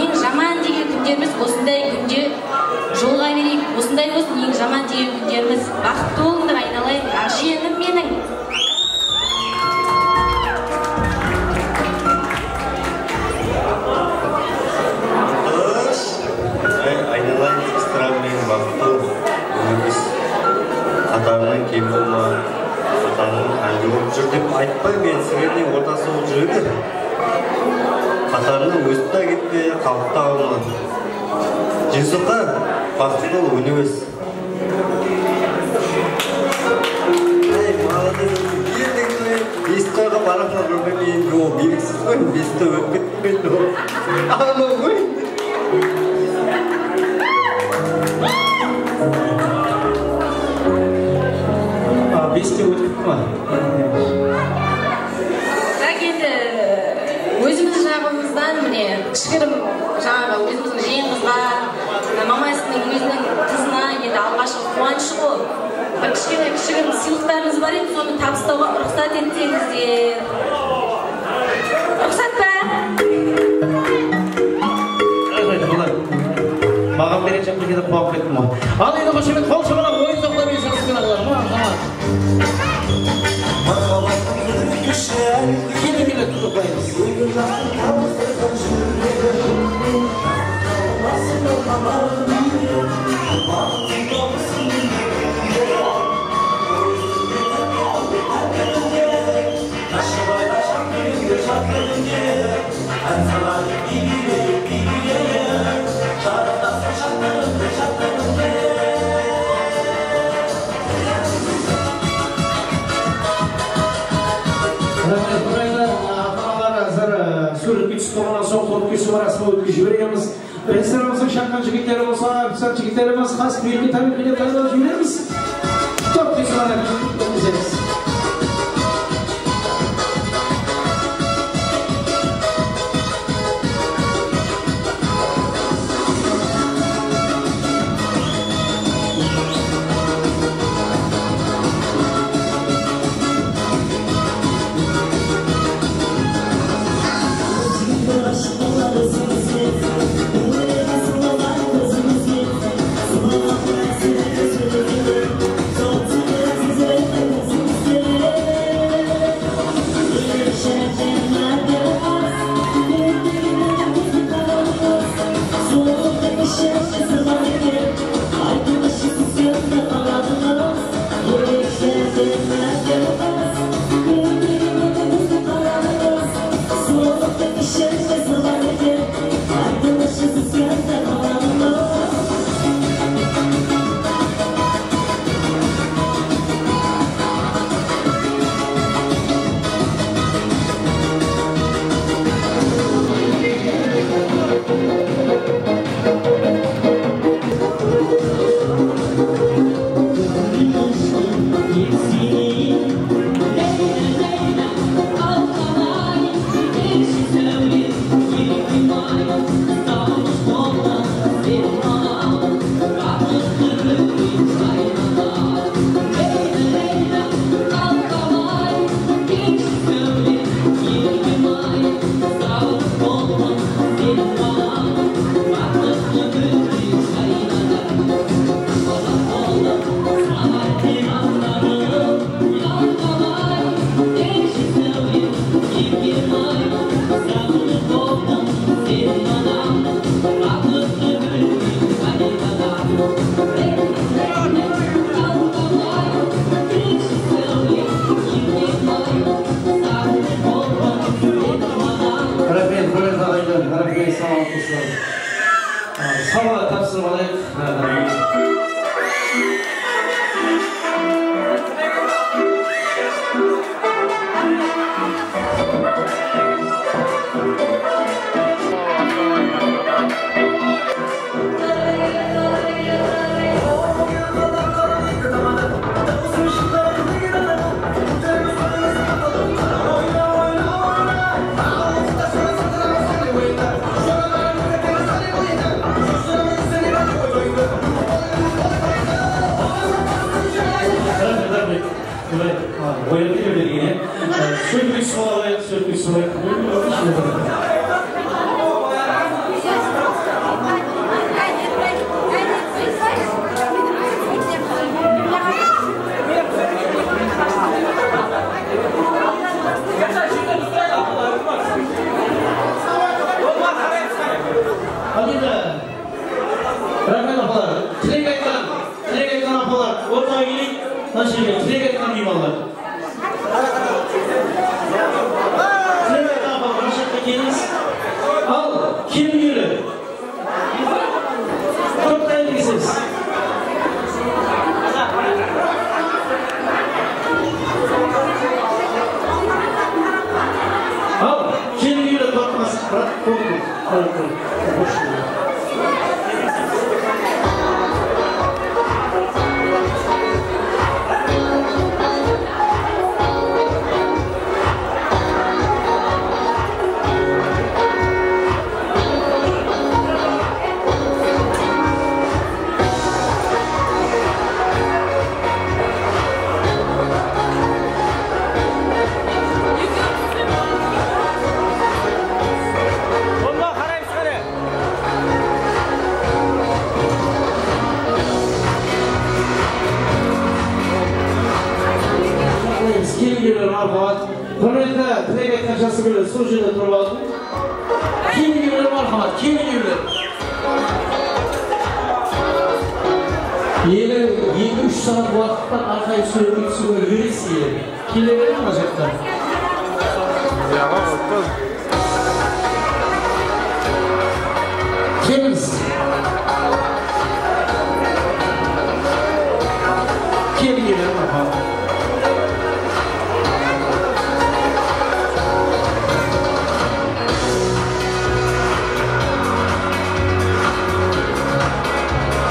Eń jaman degen kúnlerimiz osınday kúnde jolǵa bereyik. Osınday bolsın eń jaman degen kúnlerimiz. Baxıtlı bolıńlar, aynalayın, jiyenim meniń. Ay, aynalayın, sıram meniń baxıtlı ónemiz. Qatarınan kem bolma, qatarınan hálde bolıp júr dep aytpay, men sredniy ortası bolıp júre ber. Qatarınan ózip te ketpe, qalıp ta qalma. Jensawlıqqa, baxıtlı bol, óne ber. Ey, молодец. Erteń toy, bes toyǵa barasın, men endi ol belgisiz ǵoy, bes toy ótip ketip keldi ol. Aman ǵoy. A, bes toy ótip ketip ma? Biraq endi ózimiz jaǵımızdan, mine, kishkirim, jańaǵı ózimizdiń jıyenińizǵa, mamayısıptıń óziniń qızına endi alǵashqı quwanıshı ǵoy. Bir kishkene, kishkirim sıylıqlarımız bar edi, sonı tabıstawǵa ruxsat etseńizler. Ruxsat pa? Raxmet, bala. Maǵan beretuǵın jaqqa kelip quwanıp kettim ǵoy. Al, endi xoshamet, qol shamalap, oyın soqlap, esirtken aqlar. Marhamat. Kele, kele, tutıqlaymız. Raxmet, burayda, a, ata-analar házir, a, súwretke túsip bolǵannan soń, tolıp kesiw marasimini ótkizip jiberemiz. Restoranımızdıń shaqqan jigitleri bolsa, oficiant jigitlerimiz, xas kúyewge tábrik penen tayarlap jiberemiz. Tolıp kesiw marasimini ótkizemiz. Raxmet, húrmet aǵaylar, raxmet, sawal qosılar. Sawal tapsırıp alayıq. Qoyıp bergen, e, sóytpek suwıp alayıq, sóytpek suwıp alayıq. Raxmet, apalar. Tilek aytqan, tilek aytqan apalar, ortaǵa keleyik. Mına jerge tilek aytqan miymanlar. Tilek aytqan apalar, mına jaqqa kelińiz. Al, kelin úyleri. Toqtayın deseniz. Al, kelin úyleri qorqmasın, biraq qorqpaydı. Kelin úyleri, marhamat. Húrmetli tilek aytqan jası keldi, sol jerde turıp alıń. Kelin úyleri, marhamat, kelin úyleri. Ele eki-úsh saat waqıtta arqayın súwretke túsiwge úyretsiz ele. Kele beriń mına jaqqa. Kelińiz. Kelin úyleri, marhamat.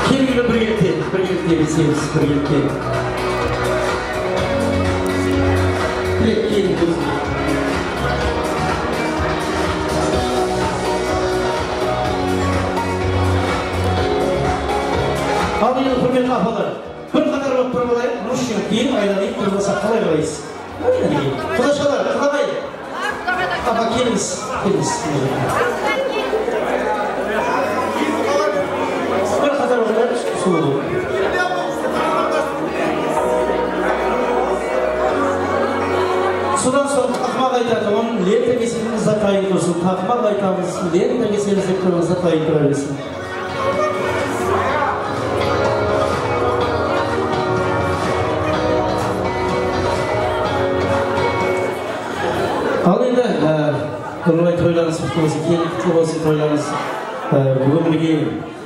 Kelin úyleri, birgelikte, birgelikte bersemiz, birgelikte. Tilek, kelin, ózińiz. Al, endi, húrmetli apalar, bir qatar bolıp turıp alayıq, mıshıń, keyin aylanayıq, turmasaq qalay qaraysız? Qudash aǵa, qudaǵay. Apa, kelińiz, kelińiz. Bir qatar oqıp, sulıw. Sodan soń taqmaq aytatuǵın lenta kesenińiz de tayın tursın. Taqmaq aytamız, lenta kesemiz dep turıńız da tayın tura bersin. Al endi, e, Nurlay, toylarıńız qutlı bolsın, kelin qutlı bolsın, toylarıńız, e, búgin birge.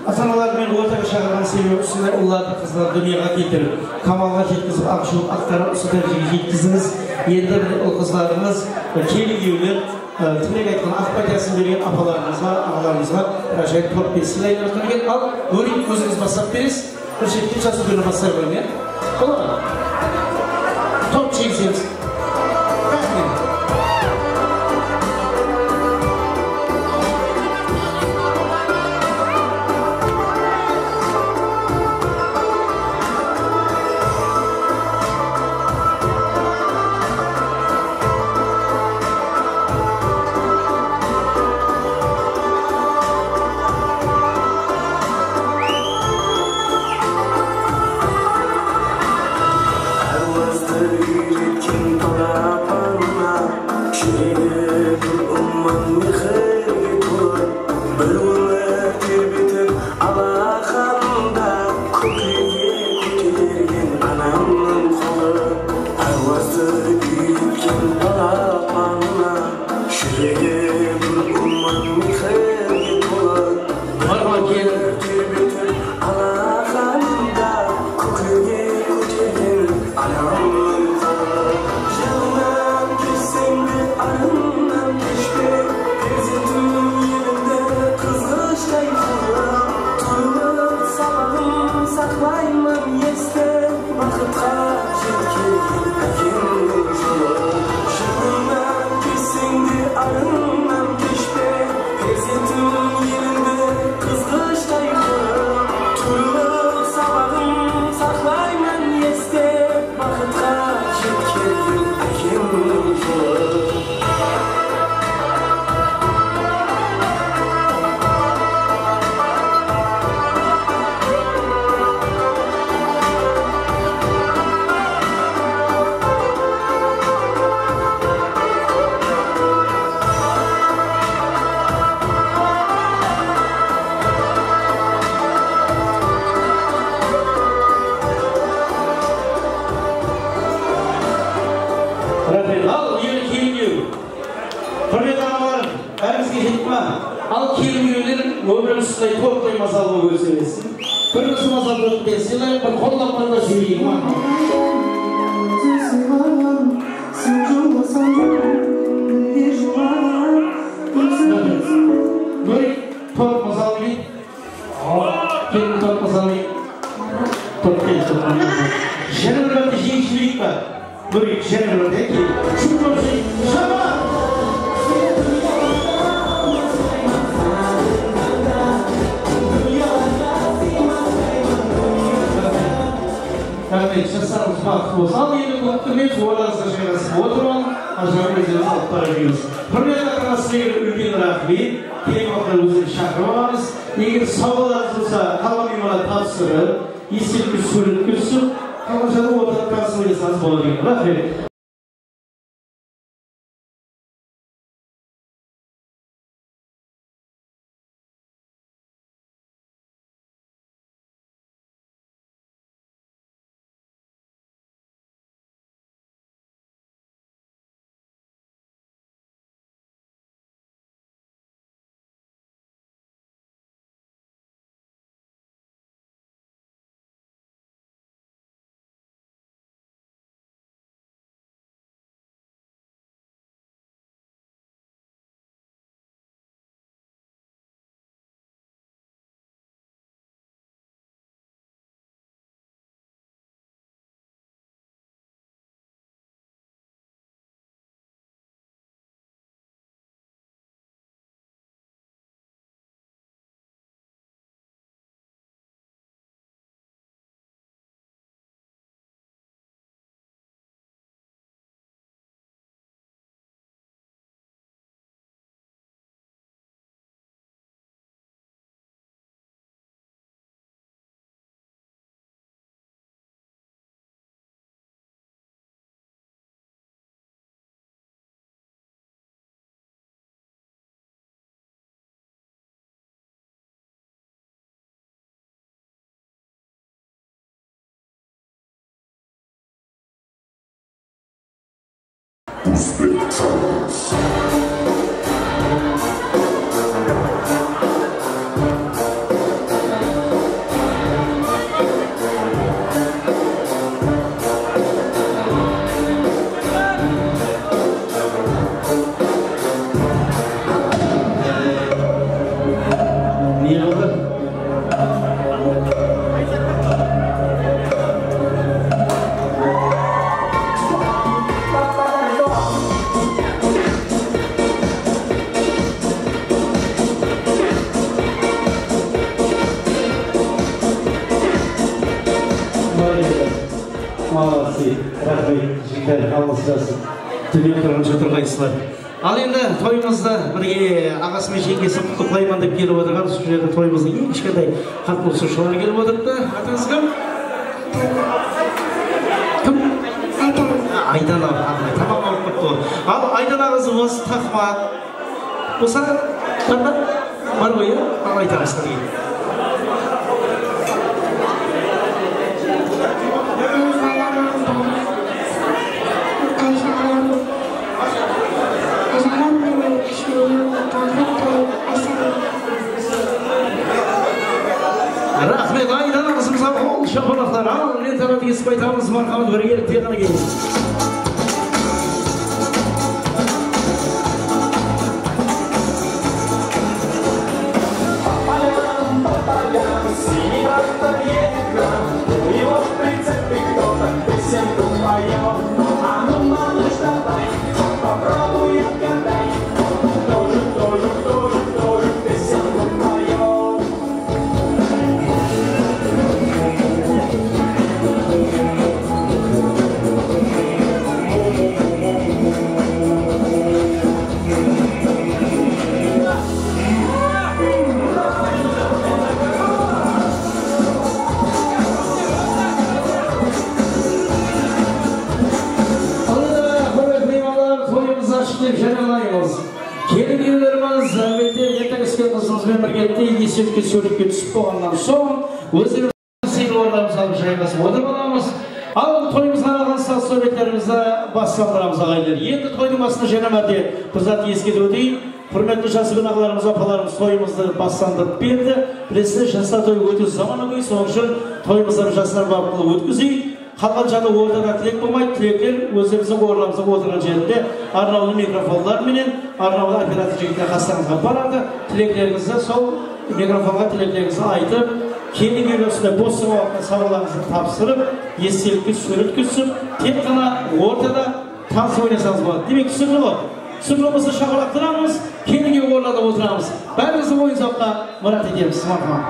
Ata-analar menen ortaǵa shaqırǵan sebebi usınday ullardı, qızlardı dúnyaǵa keltirip, kamalǵa jetkizip, aq juwıp, aq tarap usı dárejege jetkizińiz. Endi mine ul-qızlarıńız, e, kelin kúyewler, e, tilek aytqan, aq pátiyasın bergen apalarımızǵa, aǵalarımızǵa bir ájayıp tort berip sıylayın. Al, Nurin, ózińiz baslap beresiz. Bir shetke jas úlkenler baslay qoyıń, ya? Boladı. Tort jegizemiz. Raxmet. Párwazdı úyretken balapanına, júregi gúl umman mehirge tolı. Bir ómir terbetip alaxanda, kóklerge kótergen anamnıń qolı. Párwazdı úyretken balapanına, júregi gúl umman mehirge tolı. Marhamat, kelin. Terbe-ter alaxanda, kóklerge kótergen anamnıń qolı. Jalınan keshseń de, arınan keshpe, perzentim elinde qızǵıshtay qılıp. Turılıp sabaǵın saqlayman este. Baxıtqa jetken ákemniń jolı. Jalınan keshseń de, arınan keshpe, perzentim elinde qızǵıshtay qılıp. Turılıp sabaǵın saqlayman este. Baxıtqa jetken Al, kelin kúyewler, ómirim usınday torttıy mazalı bolıp óse bersin. Bir usı mazalı torttı sıylayıq, bir qollap-quwatlap jibereyik, ma? Bórik, tort mazalı deydi. Kelin tort mazalı deydi. Tort, kelin tort mazalı. Jáne bir márte jeyik, jeyik pa? Bórik, jáne bir márte, kelin. Shunday, shabar! Raxmet, jaslarımız baxıtlı bolsın. Al, endi kúttirmeymiz, ornıńızǵa jayǵasıp otırıp alıń, ájayıp ózlerimiz alıp bara beremiz. Húrmetli ata-ana, sizlerge úlken raxmet. Kelin qızlar ózin shaqırıp alamız. Eger sawallarıńız bolsa, qalǵan miymanǵa tapsırıp, estelge súwretke túsip, qalǵan jaqta otırıp, konsultaciyasańız boladı eken. Raxmet. Ne qıldı? Молодцы. Raxmet, jigitler, alǵıslasın. Túnep turǵansha turǵaysızlar. Al endi toyımızdı birge aǵası menen jeńgesi qutlıqlayman dep kelip otırǵan, usı jerde toyımızdıń eń kishkentay qatnasıwshıları kelip otırıptı. Atıńız kim? Kim? Aydana. Aydana, tamam alıp qaptı ol. Al, Aydana qızımız Taqma. Bolsa, bar ma? Bar ǵoy, ya? Al, aytamız, qáne. Raxmet, Aydana qızımızǵa qol shapalaqlar. Al, lentalardı kesip aytamız, marhamat, birgelikte qáne keliń. Toyımız ashıq dep jariyalaymız. Kelin kúyewlerimiz, álbette, erteń isken qızımız benen birgelikte estelge súwretke túsip bolǵannan soń, ózlerimiz sıylı orınlarımızǵa alıp jayǵasıp otırıp alamız. Al, toyımızǵa arnalǵan saz-súwretlerimizdi baslandıramız, aǵayinler. Endi toydıń basında jáne márte bir zat eskertiw óteyin. Húrmetli jas qonaqlarımız, apalarımız toyımızdı baslandırıp berdi. Bilesiz, jaslar toyı óte zamanagóy, sonıń ushın toyımızdı jaslar babı qılıp ótkizeyik. Qalǵan jaǵda ortada tilek bolmaydı, tilekler ózlerimizdiń orınlarımızda otırǵan jerinde arnawlı mikrofonlar menen arnawlı operator jigitler qaslarıńızǵa baradı. Tileklerińizdi sol mikrofonǵa tileklerińizdi aytıp, kelin kúyewler usınday bos turǵan waqıtta sawallarıńızdı tapsırıp, estelikke súwretke túsip, tek ǵana ortada tanısıp oynasańız boladı. Demek, túsinikli ǵoy. Túsinikli bolsa, shapalaq turamız, kelin kúyew orınlarda otıramız. Bárińizdi oyın-sawıqqa mirát etemiz. Marhamat.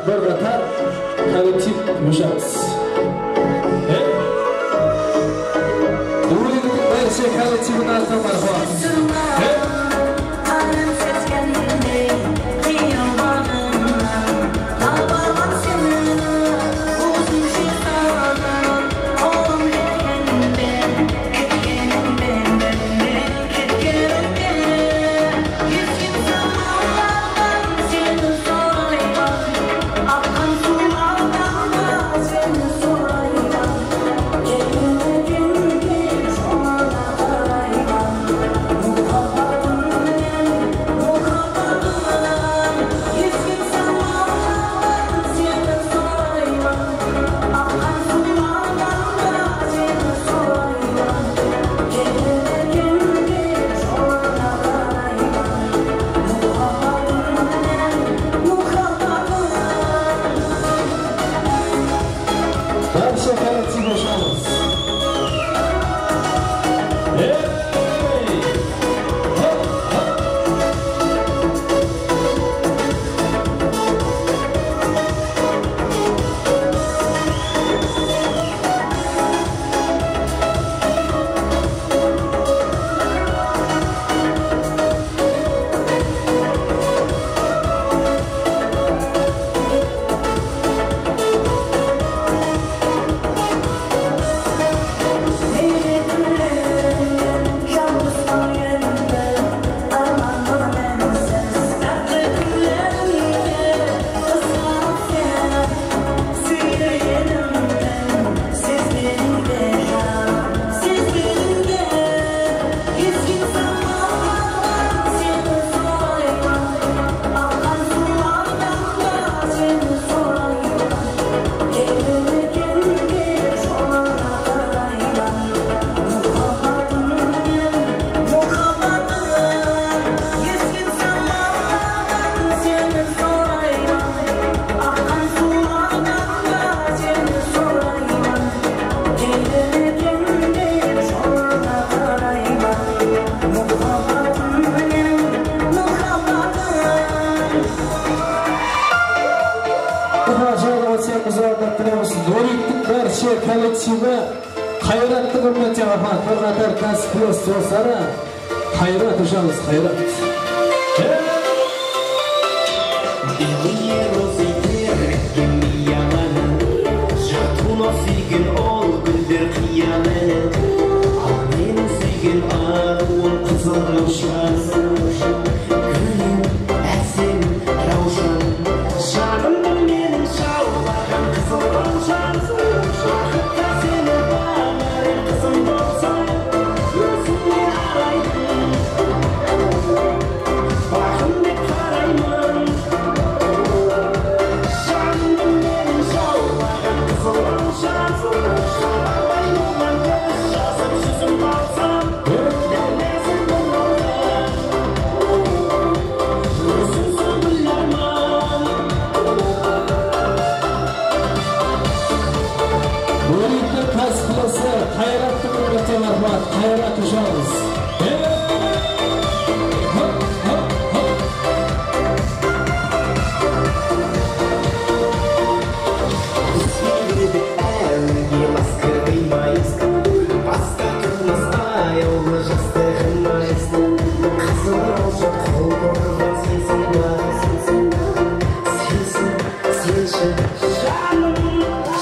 Bir qatar kollektiv joshapız. He? Úyliktiń bárshe kollektivin atına marhamat. He? Barcha kollektivge hosh keldińiz. Hey! Hop, hop! Buǵan jaylaw atseńizdi arnap beremiz. Noriktiń bárshe kollektivi Qayrattı húrmetine marhamat, bir qatar kásiples dosları. Qayrat, ushamız, Qayrat. Hey! Белые розы тербеткен мияланы, Jaqtıwın-aw súygen ol gúller qıyalı. Al, meniń súygen arıwım, qızıl rawshan. Gúlim, ásem, rawshan. Janımdı meniń jawlaǵan qızıl rawshan. Waqıtta seni baǵarıń qızım bolsań, ózińe araydım. Baxım dep qarayman. Janımdı meniń jawlaǵan qızıl rawshan. Qalamay muǵan kóz jasım, júzim balsam. Nánázin bul rawshan. Ózińsiz gúl árman. Noriktiń kásipkesi Qayrattı húrmetine marhamat, Qayrat, ushamız. Hey! Hop, hop, hop! Biz endi áwege bas kirmey mayız. Basqa turmıs ayawlı jastı qılmaysın. Qızıl rawshan qol urǵan sensiń ba? Sensiń, senshi. Janım,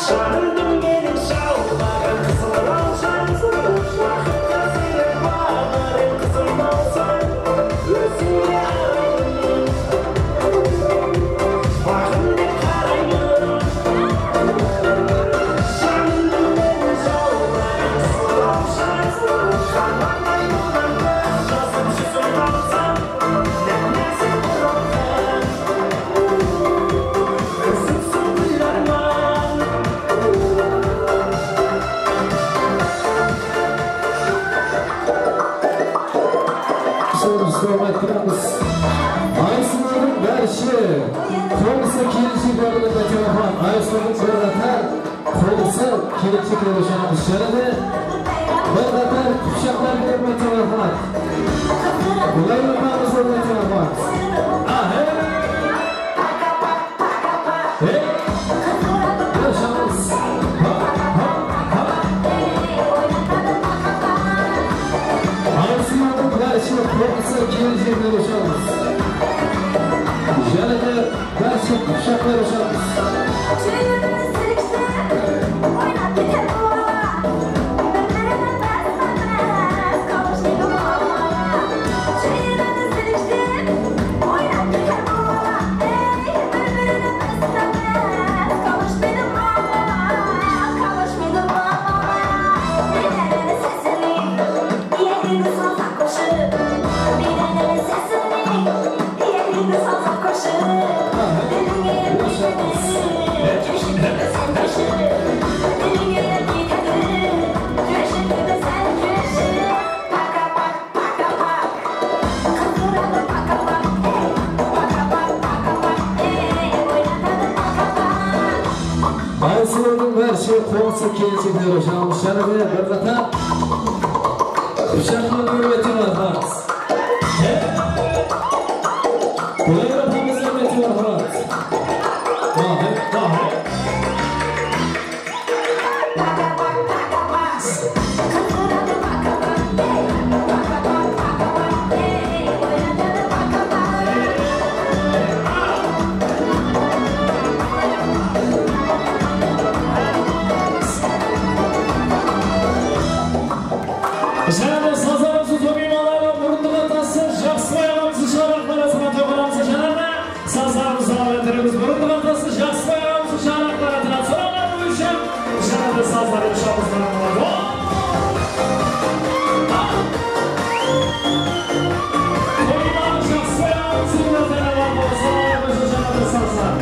janımdı meniń jawlaǵan qızıl rawshan. Waqıtta seni baǵarıń qızım bolsań, ózińe araydım. Baǵım dep qarayman. Janımdı meniń jawlaǵan qızıl rawshan. Qalamay muǵan kóz jasım, júzim balsam. Nánázin bul rawshan. Ózińsiz gúl árman. Aysulıdıń bárshe qońsı kelinsheklerine de telefon. Aysulıdıń bir qatar qońsı kelinshekleri ushın jáne de bir qatar qıpshaqlar berip telefon. Bular yapamız, bular telefon. Ahe! Toǵızınshı kelinshekler uşaǵımız jáne de bir qatar. Pıshaqlı úrmeti marhamat. He? Qoyır apamız úrmeti marhamat. Vay, vay. Jáne sazlarımızdıń toy miymanları murındıǵa tası Jaqsıbay aǵamızdıń shańaraqları arasına toyǵanımızdı jáne de sazlarımızdı alıp ettiremiz. Murındıǵa tası Jaqsıbay aǵamızdıń shańaraqları atına soraǵanı boyınsha jáne de sazlarımız shabıslarına. Toy miymanı Jaqsıbay aǵamızdıń atına soraǵanı boyınsha jáne de sazlar.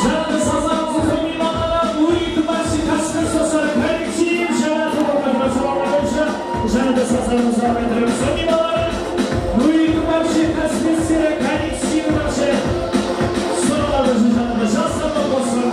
Jáne de sazlarımızdıń toy miymanları Nuriy Tumarshi kásipkes dosları kollektiv jáne de toy miymanları jáne de sazlarımızdıń toy miymanları Nuriy Tumarshi kásipkesleri kollektiv jáne de jaslardı qosıp.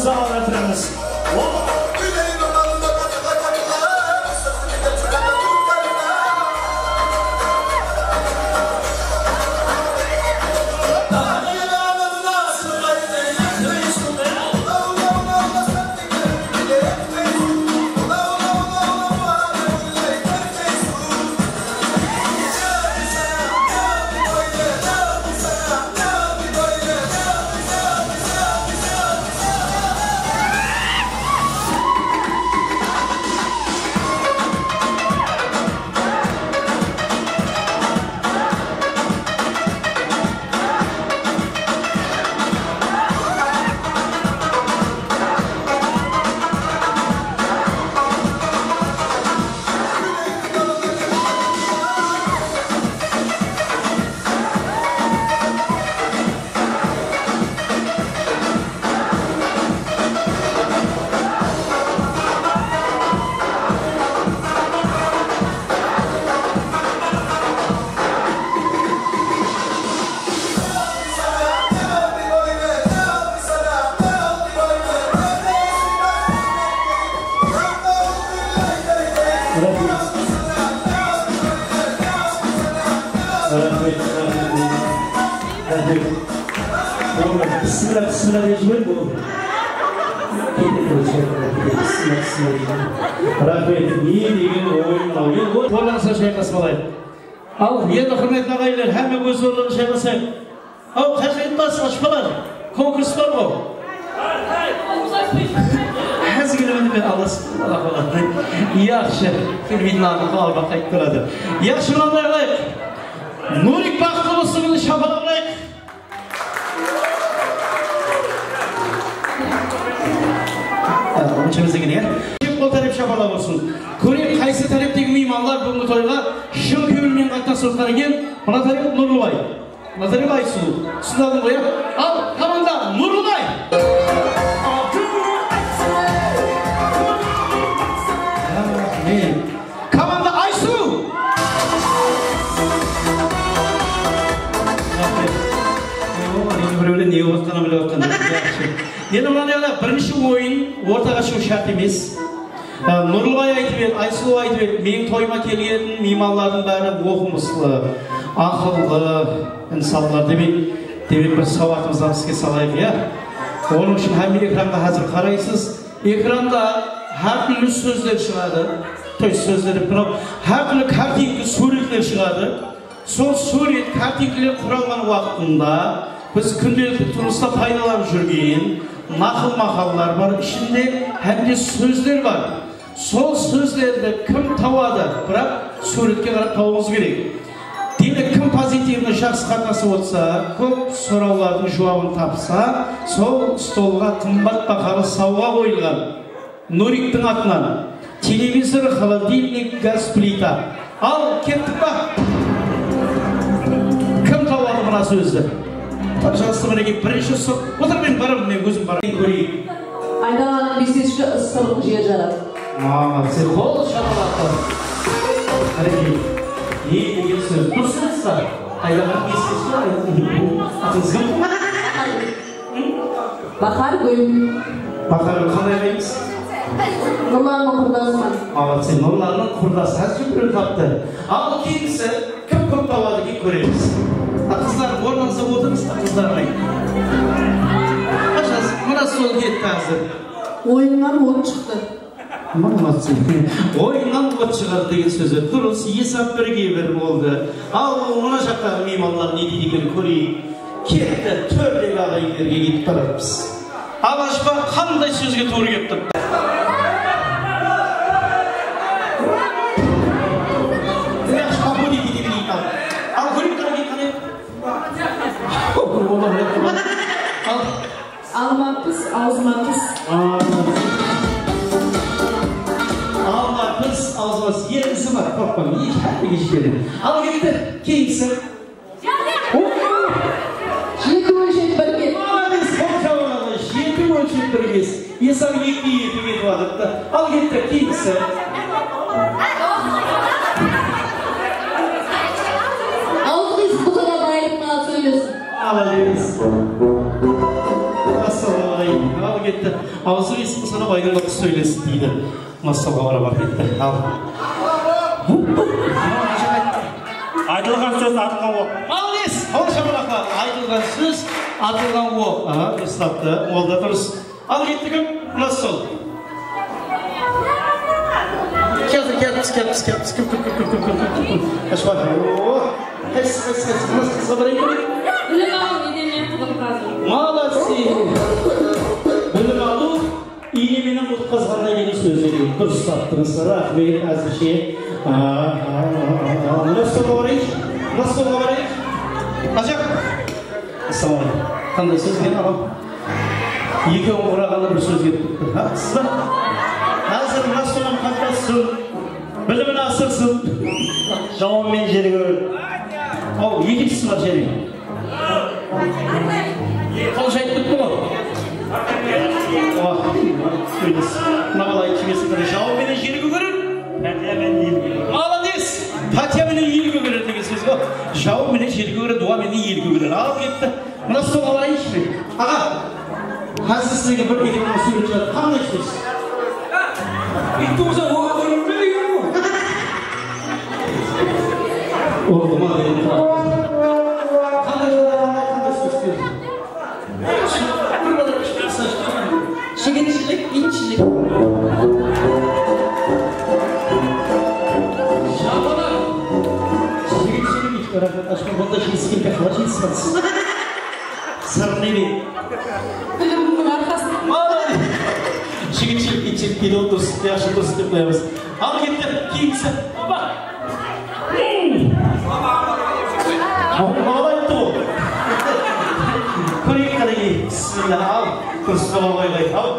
Sağ olun, oturıńız. Raxmet. Raxmet, raxmet. Raxmet. Bismillah, bismillah dep jiberiń, bul. Bismillah, bismillah. Raxmet. Ne degen oyın mınaw? Endi ortalıqta shayqasıp alayıq. Al, endi, húrmetli aǵayinler, hámme óz orınlarına shayqasayıq. Aw, qáshaytpas, ashpalar. Konkurs bar ǵo. Házir kelemen deme, Alla subhanahu wa taala. Yaqshı, kelmeytin, arqaǵa qaytıp turadı. Yaqshı, mınanday qılayıq. Nurik baxıtlı bolsın, endi shapalaq urayıq. Onsha bizge ne? Qol tárep shapalaq ursın. Kóreyik, qaysı táreptegi miymanlar búgingi toyǵa shın kewil menen qatnasıp atqan eken. Mına tárep Nurlıbay. Mına tárep Aysulıw. Usındadıń ǵoy, ya? Al, komanda Nurlıbay. Raxmet. Komanda Aysulıw! Endi birewler ne bolıp atqanın bilip atqan. Yaqshı. Endi mınaday birinshi oyın ortaǵa shıǵıw shárt emes. Á, Nurlıbay aytıp edi, Aysulıw aytıp edi, meniń toyıma kelgen miymanlardıń bári oqımıslı, aqıllı insanlar. Demek, demek bir sawatımızdan iske salayıq, ya? Onıń ushın hámme ekranǵa házir qaraysız. Ekranda hár túrli sózler shıǵadı. To есть sózler dep, mınaw hár túrli kartinka, súwretler shıǵadı. Sol súwret, kartinkalar quralǵan waqtında biz kúndelikli turmısta paydalanıp júrgen naqıl-maqallar bar ishinde, hám de sózler bar. Sol sózlerdi kim tawadı, biraq súwretke qarap tawıwıńız kerek. Demek, kim pozitivno jaqsı qatnasıp otsa, kóp sorawlardıń juwabın tapsa, sol stolǵa qımbat bahalı sawǵa qoyılǵan. Nuriktiń atınan televizor, xolodilnik, gaz plita. Al, kettik pa? Kim tawadı mına sózdi? Pajalosta, minekey, birinshi usı. Otır, men baraman, men ózim baraman. Kóreyik. Aydalanıp eskeshi ıssırıq jer jarat. Молодцы, qol shapalaqlar. Minekey, ne degen sóz? Durıs aytıpsız. Aydalanıp eskeshi, atıńız kim? Bahargúl. Bahargúl, qanday aǵaymız? Nurlandıń qurdasıman. Молодцы, Nurlandıń qurdası, házir birew taptı. Al, keyingisi kim kóp tawadı eken, kóremiz. A, qızlar, ornıńızda otırıńız, qızlar. Qashasız, mına stol ketti házir. Oyınnan ot shıqtı. Молодцы. Oyınnan ot shıǵadı degen sóz. Durıs, esap birge bir boldı. Al, mına jaqtaǵı miymanlar ne deydi eken, kóreyik. Ketti, tórdegi aǵayinlerge ketip baratırmız. Al, ashpa, qanday sózge tuwrı kelip tur? Al, ashpa, bu deydi, deydi, deydi, al. Al, kóreyik, qanday, qanday? Al. Alma pis, awzıma tus. Alma pis, awzıma tus. Endi isi bar, qorqpań. Endi hámmege jetedi. Al, ketti. Keyingisi. Jeti ólshep bir kes. Молодец, qol shapalaqlar. Jeti ólshep bir kes. Esap ekige etip etip atırıptı. Al, ketti. Keyingisi. Awzı qıyısıp, bu qadar bayırıp, mına sóylesin. Молодец. Assalawma aleykum. Al ketti. Awzı esik bolsa da, baydan da qus sóylesin deydi. Mına stolǵa bara bar ketti. Al. Aytılǵan sóz, atılǵan oq. Malades! Qol shapalaqlar. Aytılǵan sóz, atılǵan oq. Aha, durıs taptı. Ol da durıs. Al ketti kim? Mına stol. Házir kelipsiz, kelipsiz, kelipsiz. Kim, kim, kim? Ashpa. Oo. Qaysı, qaysı, qaysı? Mına qızǵa barayın. Bilim al, menen qızım qazım. Молодцы! Bilim alıw, iyne menen qutqazǵanday degen sóz edi. Durıs taptıńız. Raxmet, ázirshe. Aa, aa, aa, aa. Mına stolǵa barayınshı. Mına stolǵa barayınshı. Ajaq. Assalawma aleykum. Qanday sóz eken, aǵam? Ekewin quraǵanda bir sóz kelip turıptı. Ha, siz ba? Házir mına stolǵa qatnasırsın. Bilimin asırsın. Jawın menen jerge kóger. Al, ekinshisi bar, jáne. Qol jayıp turıptı ǵoy. Wah, sóyles. Mına bala ikki kese bir jawın menen jerge kóger. Pátiya menen el kóger. Malades! Pátiya menen el kóger degen sóz ǵoy. Jawın menen jerge kóger, duwa menen el kóger. Al ketti. Mına stolǵa barayınshı. Aǵa, házir sizlerge bir elektron súwret jazıp, qanday isleysiz? Úytip bolsa, oǵan úyrenbedi eken ǵoy. Urdı ma dedim. Qanday, qanday, qanday, qanday súwret isleysiz? Bir bala kishkene qısqa shıqqan. Jiginshilik, inshilik. Shapalaq. Jiginshilik, inshilik. Raxmet, ashpa, bunday jigitsizge qalay jigitsizsiz? Sırın ne deydi? Bilimniń arqasında. Молодец! Jiginshilik, inshilik deydi, durıs, yaqshı, durıs dep qoyamız. Al ketti, keyingisi. Opa! Al, al ayttı ol. Kóreyik, qáne, bismillah, al. Durıs, al, al, al.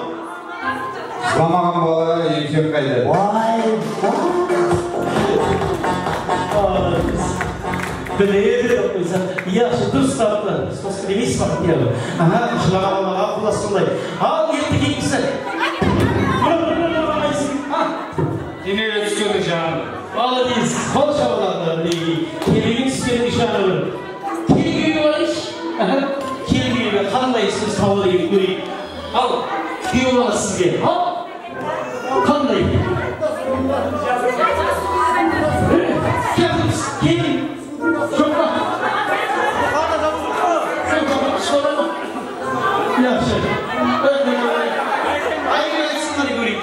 Jılamaǵan bala ekeni qayda? Vay, vay. Biledi dep qoysa, yaqshı, durıs taptı. Sosı demeysiz ba, Baxtiyar? Aha, jılamaǵan bala, qullası sonday. Al, endi keyingisi. Mına, mına, mına, mına, ha. Kelin túskeni janı. Malades, qol shapalaqlar, minekey. Kelin túskeni janı. Kelin úyge barayınshı. Aha, kelin úyge qanday siz tawar degen kóreyik. Al, kúyew bala sizge. Al. Qanday? Kelin. Joq pa? Yaqshı. Aybek aytsın, qáne kóreyik.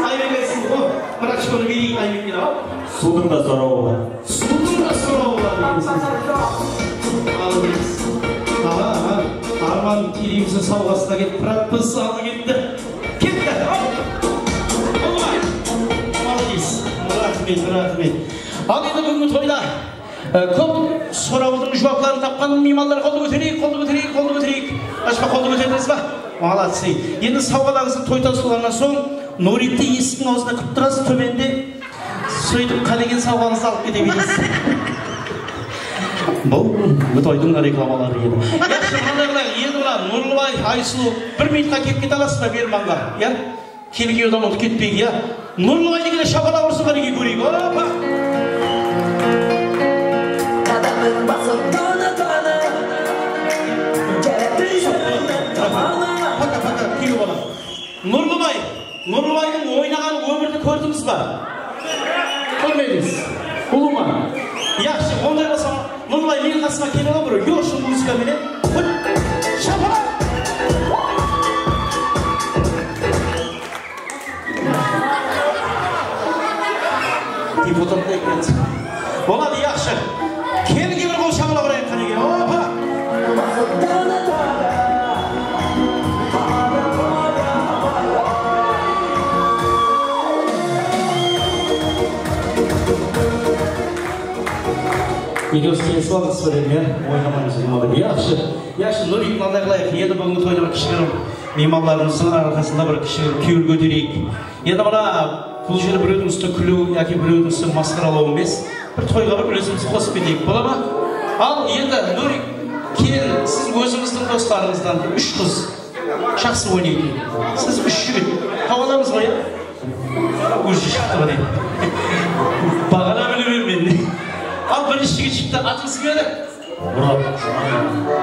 Aybek aytsın ǵoy. Bir ochkonı bereyik Aybekke, al. Suwdıń da sorawı bar. Suwdıń da sorawı bar degen sóz. Al, al, al. Arman Kereyevtiń sawǵasına ketip turatpız, al ketti. Ketti. Al. Molodec. Raxmet, raxmet. Al endi búgingi toyda, e, kóp sorawdıń juwapların tapqan miymanlar qoldı kótereyik, qoldı kótereyik, qoldı kótereyik. Ashpa, qoldı kóterdińiz ba? Молодцы. Endi sawǵalarıńızdı toy tastawlarınan soń Nuriydi esiktiń awzına kútip turasız, tómende. Sóytip qálegen sawǵańızdı alıp kete beresiz. Bul toydıń reklamaları edi. Yaqshı, mınday qılayıq. Endi mına Nurlıbay, Aysulıw bir minutqa kelip kete alasız ba miymanǵa? Ya? Kelgen adam utıp ketpeyik, ya? Nurlıbay degende shapalaq ursın, qánekey, kóreyik. Opa! Adamnıń bası dana-dana. Paka, paka, kúyew bala. Nurlıbay, Nurlıbaydıń oynaǵanın ómirde kórdińiz ba? Kórmedińiz. Ulıwma. Yaqshı, onday bolsa, Nurlay, meniń qasıma kelip al, bir yoshlı muzıka menen. Hıt! Shapalaq! Deputatlar ekensiz. Boladı, yaqshı. Kelin bir qol shapalaq urayıq, qánekey. Opa! Ekewiz kelisip aldıńız ba dedim, ya? Oynamaymız, oynamaymız. Yaqshı, yaqshı, Nurit, mınanday qılayıq. Endi búgingi toyda bir kishigirim miymanlarımızdıń arqasında bir kishigirim kewil kótereyik. Endi mına bul jerde birewdiń ústine kúliw yaki birewdiń ústine masqaralaw emes. Bir toyǵa bir úlesimiz qosıp keteyik, bola ma? Al, endi Nurit, kelin, siz ózińizdiń doslarıńızdan úsh qız. Jaqsı oynaydı. Siz úsh jigit. Tawıp alamız ǵoy, ya? Ózi shıqtı ǵo deydi. Baǵana bilip edim men. Al, birinshi jigit shıqtı. Atıńız kim edi? Murat.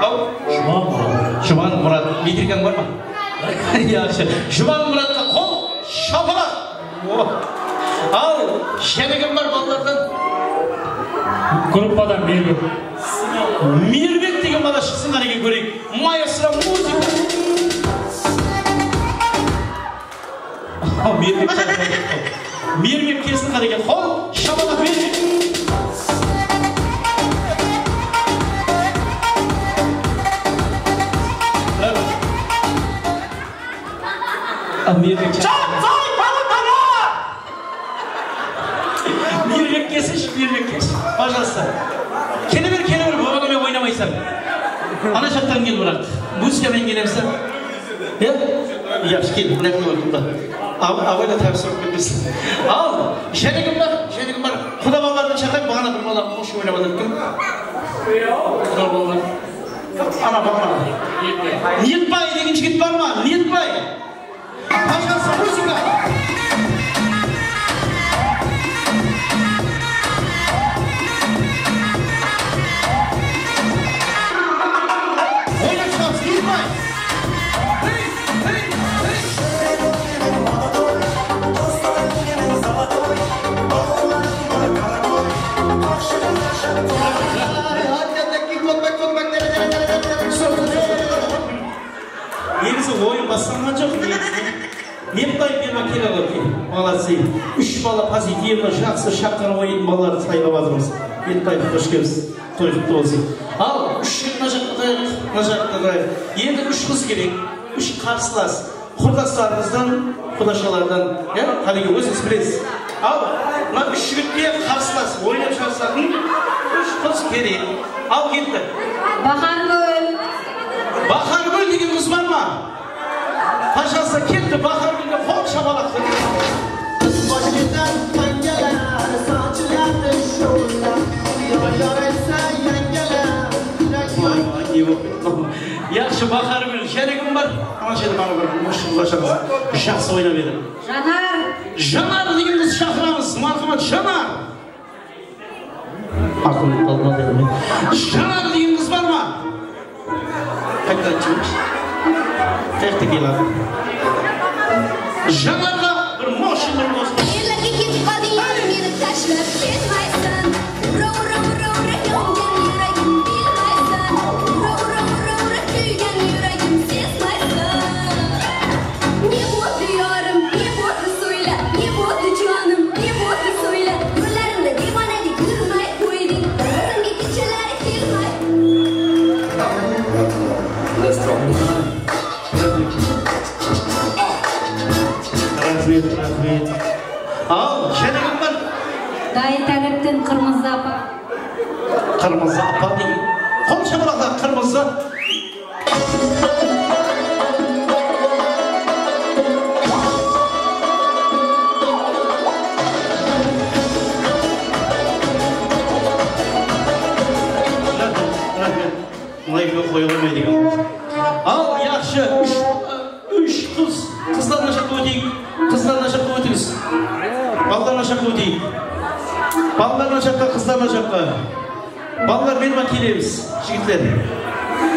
Aw? Juman Murat. Juman Murat. Metrikań bar ma? Yaqshı. Juman Muratqa qol shapalaq. O. Al, jáne kim bar balalardan? Gruppadan Mirbek. Mirbek degen bala shıqsın, qánekey, kóreyik. Maestro muzıka. Mirbek, Mirbek kelsin, qánekey, qol shapalaq, Mirbek. Mirbek. Mirbek kelsinshi, Mirbek kelsin. Пожалуйста. Kele ber, kele ber, bu bala menen oynamaysań. Ana jaqtan kel, biraq. Muzıka menen kelemiz. Ya? Yaqshı, kel, mına kim bar? Ab-, abayla tabıs bolıp ketpesin. Al, jáne kim bar? Jáne kim bar? Quda balalardan shaqırayıq, baǵana bir bala qoshı oynap atır. Kim? Quda balalar. Ana, baǵana. Niyetbay degen jigit bar ma? Niyetbay. Пожалуйста, музыка. Oynap shıǵamız, Niyetbay. Negizi oyın baslanǵan joq, negizi. Niyetbay, berma, kel, ala, kel. Молодцы. Úsh bala pozitivno, jaqsı, shaqqan oynaytuǵın balalardı saylap atırmız. Niyetbay, xosh kelipsiz. Toy qutlı bolsın. Al, úsh jigit mına jaqqa turayıq, mına jaqqa turayıq. Endi úsh qız kerek, úsh qarsılas. Qurdaslarımızdan, qudashalardan, ya, qánekey, ózińiz bilesiz. Al, mına úsh jigitke qarsılas, oynap jarısatın úsh qız kerek. Al, ketti. Bahargúl. Bahargúl degen qız bar ma? Пожалуйста, ketti, Bahargúlge qol shapalaq. Yaqshı, Bahargúl, jáne kim bar? Ana jerde mana bir mushıqlashamız. Jaqsı oynap edi. Janar. Janar degen qız shaqıramız. Marhamat, Janar. Aqılım qalmadı men. Janar degen qız bar ma? Qayta aytshıńız. Qayaqta kel, aǵa. Janarǵa bir moshındır bolsın. Qayerlarga ketip bardıń, meni tashlap ketmaysań. Ura, ura, ura, ura, yongan yuragim bilmaysań. Ura, ura, ura, ura, kúygan yuragim sezmaysań. Ne boldı, yarim, ne boldı, soyla, ne boldı, canım, ne boldı, soyla. Gúllarimdi devanadek urmay qoydıń, ózimge kechalari kelmay. Raxmet, raxmet. Al, jáne kim bar? Dayı tárepten Qırmızı apa. Qırmızı apa deydi. Qol shapalaqlar, Qırmızı. Raxmet, raxmet. Mına ekewin qoya qoymaydı eken. Al, yaqshı, úsh, úsh qız. Qızlar mına jaqqa óteyik. Qızlar mına jaqqa ótińiz. Balalar mına jaqqa óteyik. Balalar mına jaqqa, qızlar mına jaqqa. Balalar, berma, kelemiz, jigitler.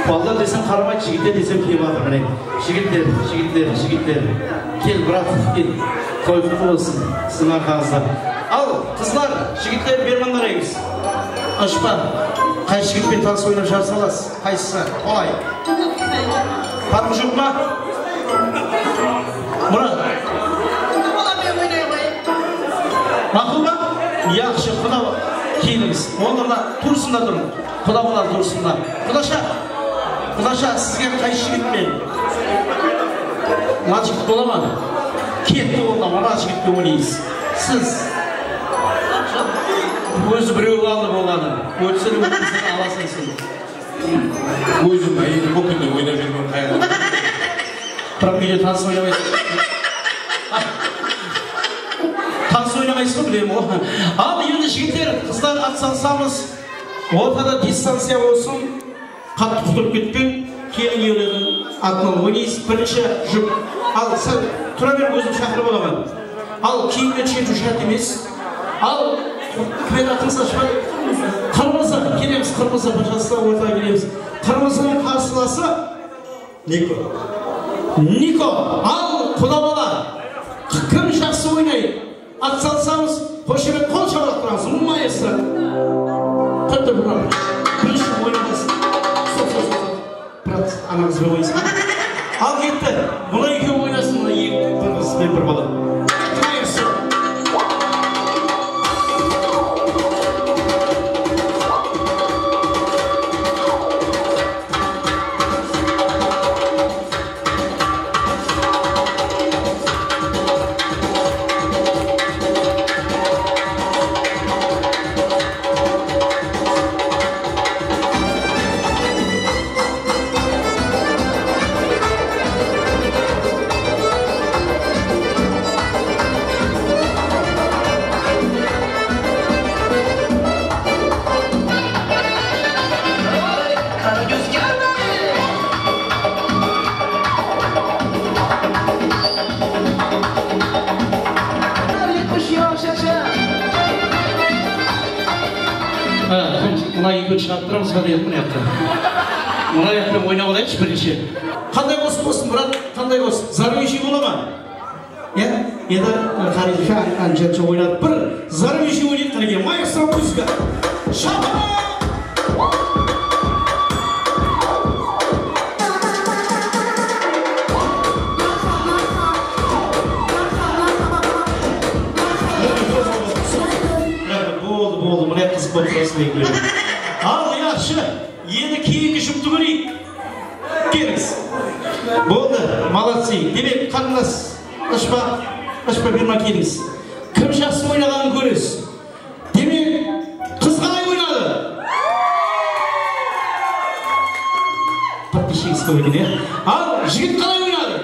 Balalar desem qaramaydı, jigitler desem kelip atır, mine. Jigitler, jigitler, jigitler. Kel, brat, kel. Toy qutlı bolsın siziń arqańızda. Al, qızlar, jigitler, berman qarayıńız. Ashpa, qaysı jigitpen tanıs oynap jarısa alasız? Qaysısı? Qolay. Parqı joq pa? Murat. Maqul ba? Yaqshı, quda kiyinińiz. Onda mına tursınlar turıń. Quda balalar tursınlar. Qudasha. Qudasha, sizge qaysı jigitpen? Mına jigit bola ma? Ketti onda, mına jigitke oynaysız. Siz. Ózi birewge aldı bolǵanı. Ótse de ótpese de alasıń sen. Ózim áyeli bukinde oynap júrmen, qayaqta. Biraq úyde tanıs oynamaysız. Tanıs oynamaysız ǵoy, bilem ǵoy. Al, endi jigitler, qızlar, atsalsamız. Ortada distanciya bolsın. Qattı qutırıp ketpeń. Kelin kúyewlerdiń atınan oynaysız. Birinshi jup. Al, sen tura ber, ózim shaqırıp alaman. Al, kiyimler sheshiw shárt emes. Al, Kim edi atıńız, ashpa? Qırmızı. Kelemiz, Qırmızı, пожалуйста, ortaǵa kelemiz. Qırmızınıń qarsılası Niko. Niko, al, quda bala. Kim jaqsı oynaydı? At salsańız, xoshamet qol shabaq turańız. Maestro. Qattı bir, birinshi oynaǵansız. Sol, sol, sol, sol. Brat, anańız benen oynasın. Al ketti. Mına ekewi oynasın, mına eki, bir qız benen bir bala. Maestro. Ha, mına ekewdi shıǵarıp turamız ba dedim, mına jaqta. Mına jaqta oynap alayıqshı birinshi. Qanday qosıq bolsın, brat? Qanday qosıq? Zarıwıy jey bola ma? Ya, ya da, e, qaraysın, anca oynap bir zarıwıy oynayıq, qanekey, maestro muzıka. Shapalar! Boldı, boldı, mına qızıq bolıp turasın, ekewin. Al, yaqshı, endi keyingi júpti kóreyik. Kelińiz. Boldı, молодцы. Demek, qarındas, ashpa, ashpa, berma kelińiz. Kim jaqsı oynaǵanın kóresiz. Demek, qız qalay oynadı? Подписчигimiz kóp eken, ya. Al, jigit qalay oynadı?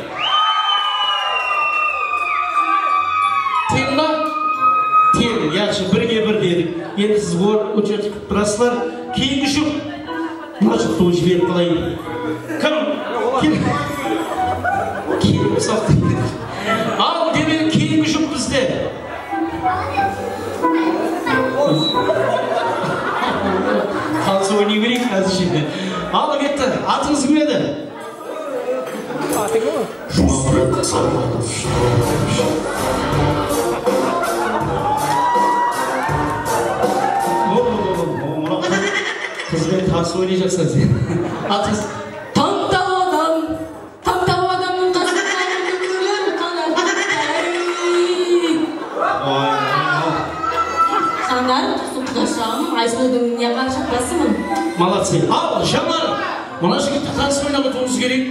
Teń ba? Teń, yaqshı, birge bir dedik. Endi siz or-, uchertik qılıp turasızlar. Keyingi jup. Mına juqtı jiberip qalayın. Kim? Kel. Kel, usaftı. Al, demek, keyingi jup bizde. Tanıs oynay bereyik házir. Al, ketti. Atıńız kim edi? Atıń kim? Jumaqbek Sarmaqov. Qız benen tanıs oynayjaqsań sen. Atıńız? Tańtalı adam. Tańtalı adamnıń qasında kúlkiler qalar. Oy. Janar, Qudasham, Aysulıdıń ne qarshaqpasımın. Молодцы. Al, Janar, mına jigitti tanıs oynap otıwımız kerek.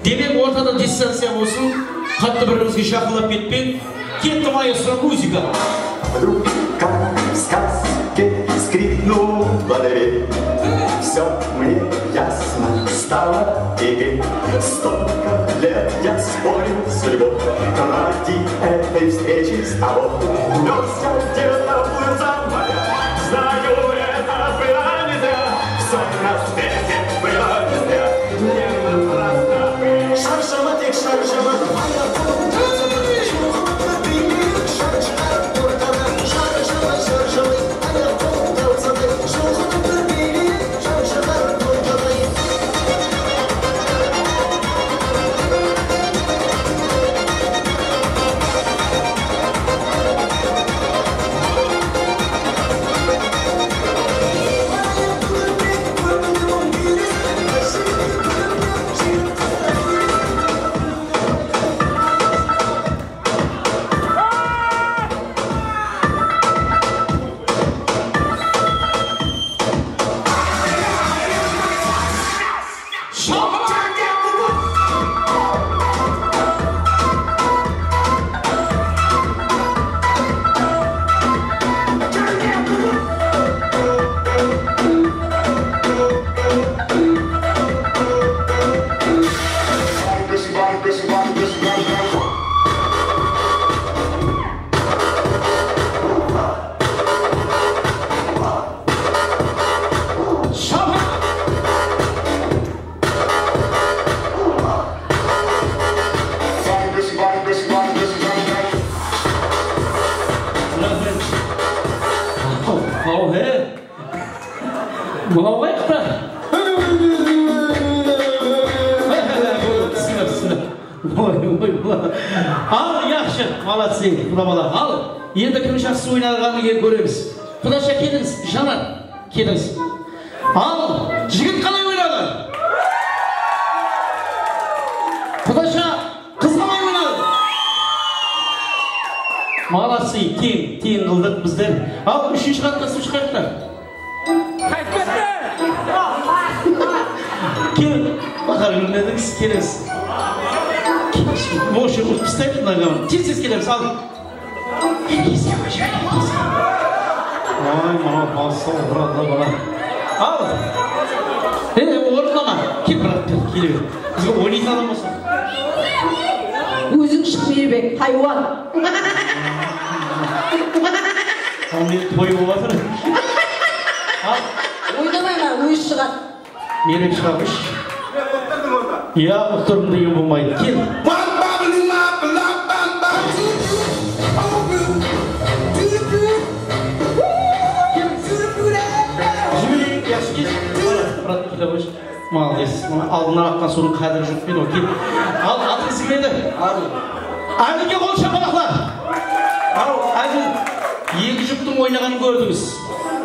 Demek, ortada distanciya bolsın. Qattı bir-birimizge jaqınlap ketpeń. Ketti, maestro, muzıka. Вдруг, как в сказке, скрипнула дверь. Всё мне ясно стало теперь. Столько лет я спорил с судьбой ради этой встречи с тобой. Вёз я где-то в глубь моря. Знаю, это было не зря. Всё на свете было не зря. Sharshama, tek sharshama, ayaq-qolın talsama, shulqıma bir biyleyik, jar shıǵarıp ortaǵa. Sharshama, sharshama, ayaq-qolın talsama, shulqıma bir biyleyik, jar shıǵarıp ortaǵa. Mınaw qayaqta? Bismillah, bismillah. Oy, oy, oy. Al, yaqshı, молодцы, quda bala. Al, endi kim jaqsı oynaǵanın kóremiz. Qudasha, kelińiz, Janar, kelińiz. Al, jigit qalay oynadı? Qudasha, qız qalay oynadı? Молодцы, teń, teń qıldıq bizler. Al, úshinshi qatnasıwshı qayaqta? Qaytıp ketti! Kel, baqar bilmedińiz, kelińiz. Вообще, urıp taslaydı mınaǵan. Tez-tez kelemiz, al. Ay, mınaw baslı, bratlar, bala. Al. E, orınlama. Kel, brat, kel, kele ber. Bizge oynaytın adam bolsa. Óziń shıq, Miyirbek, haywan. Al, meni toy bolıp atır. Al. Oynamayman, ózi shıǵadı. Miyirbek shıǵarǵısh. Ya, uttırdım degen bolmaydı. Kel. Jibereyik, yaqshı, kel. Brat, kele qoyshı. Молодец. Mına aldınnan aqqan suwdıń qádiri joq penen, okey. Al, atıńız kim edi? Adil. Adilge qol shapalaqlar. Al, Adil, eki juptıń oynaǵanın kórdińiz.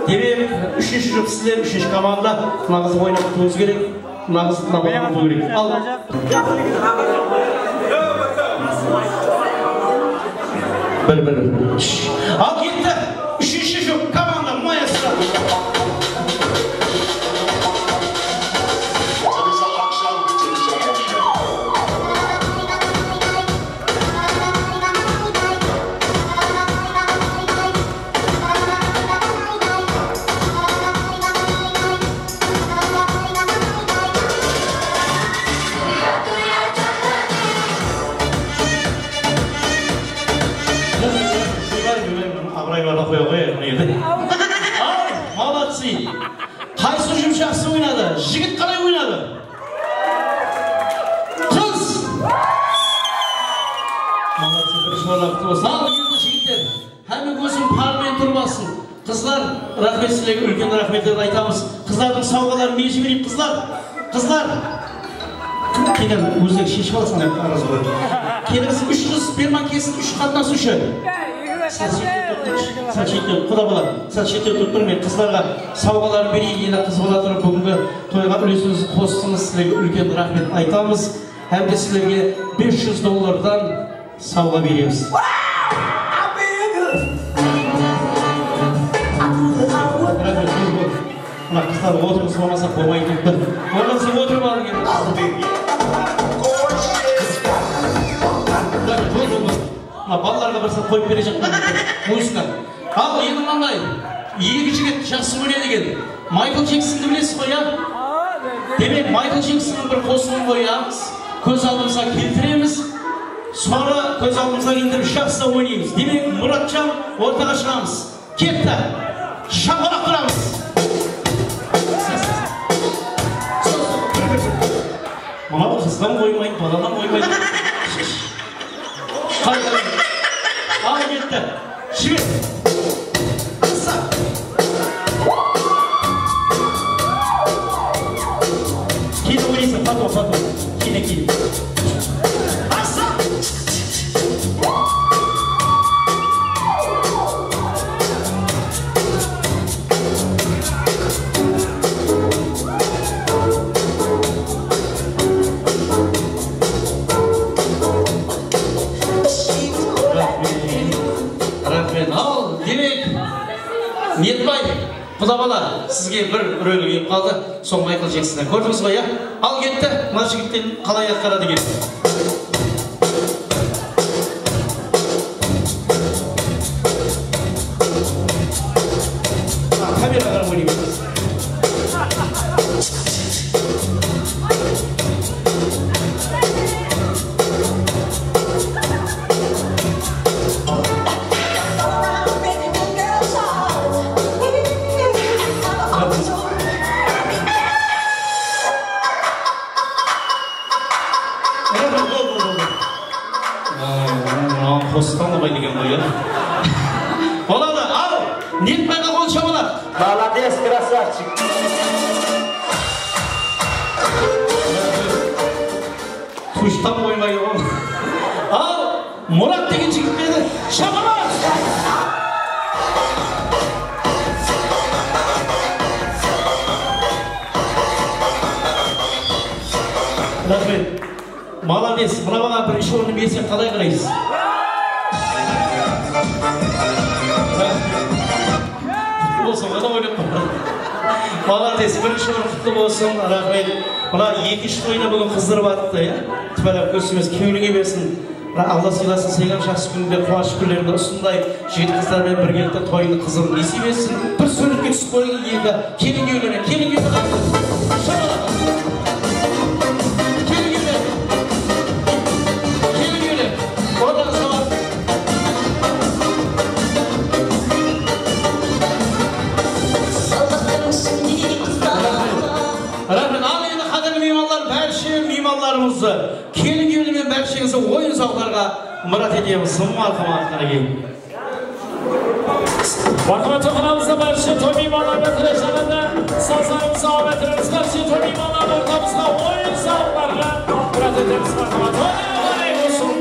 Demek, úshinshi jup sizler, úshinshi komanda. Mına qızdı oynap atıwıńız kerek. Mına qız mına balanı atıw kerek. Al. Bir, bir, bir. Al, ketti. Úshinshi jup, komanda, maestro. Abıraylarına qoya qoyayıq, mına jerde. Al, молодцы. Qaysı jup jaqsı oynadı? Jigit qalay oynadı? Qız! Молодцы, birinshi orın alıp turıpsız. Al, endi jigitler. Hámme kózin parmen turıp alsın. Qızlar, raxmet sizlerge, úlken raxmetlerdi aytamız. Qızlardıń sawǵaların men jibereyik, qızlar. Qızlar. Kelen, ózleri sheship alsın, araz bolıp. Kelińiz, úsh qız, berman kelsin, úsh qatnasıwshı. Sal shetten turıp turıńız, quda bala. Sal shetten turıp turıń, men qızlarǵa sawǵaların bereyin, endi qız bola turıp, búgingi toyǵa úlesińizdi qostıńız, sizlerge úlken raxmet aytamız. Hám de sizlerge bes júz dollardan sawǵa beremiz. Raxmet, bul, bul. Mına qızlar, otırıp almasaq bolmaydı. Ondan soń otırıp alıń endi. Raxmet, bul, bul, bul. Mına balalarǵa bir sat qoyıp berejekpen. Muzıka. Al, endi mınanday, eki jigit jaqsı oynaydı eken. Maykl Jeksondı bilesiz ǵoy, ya? Demek, Maykl Jeksonnıń bir qosıǵın qoyamız, kóz aldımızǵa keltiremiz. Sońra kóz aldımızǵa keltirip, jaqsı oynaymız. Demek, Muratjan, ortaǵa shıǵamız. Ketti. Shapalaq uramız. Mınaw qızdan qoymaydı, baladan qoymaydı. Qay, qay. Al, ketti. Jiber. Asa. Keyin oynaysań, потом, потом. Keyin, keyin. Asa. Raxmet. Raxmet. Al, demek, Niyetbay, quda bala, sizge bir úregi kelip qaldı. Sol Maykl Jeksonnan kórdińiz ǵoy, ya? Al, ketti, mına jigitten qalay atqaradı eken. Kameraǵa qaray oynayman. Qosıqtan da baydı eken ǵoy, ya. Boladı, al, Niyetbayǵa qol shapalaq. Молодец, красавчик! Tuştan qoymaydı ol. Al, Murat degen jigit edi. Shapalar! Raxmet. Молодец. Mına maǵan birinshi orındı berseń qalay qaraysız? Qutlı bolsın, ǵana oynap. Молодец. Birinshi orın qutlı bolsın. Raxmet. Mına ekinshi toyda búgin qızdırıp attı, ya. Tupalap kórsemiz, kewlińe bersin. Mına Alla sıylasın, seniń hám jaqsı kúnde, quwanısh kúnlerinde usınday jigit qızlar menen birgelikte toyıńdı qızıǵıń nesip etsin. Bir súwretke túsip qoyıń, eki. Kelin kewleme, kelin kewleme. Shamalap. Kelin kewleme. Kelin kewleme. Ortaǵa salıp. Raxmet. Al endi, qádirli miymanlar, bárshe miymanlarımızdı kelin kewleme bársheńizdi oyın-sawıqlarǵa mırat etemiz. Marhamat, qáne keliń. Marhamat, toqınamızda bárshe toy miymanlarına tile jaǵanda sazlarımızdı awam ettiremiz. Bárshe toy miymanların ortamızǵa oyın-sawıqlarǵa mırat etemiz. Marhamat, toy miymanları bolsın.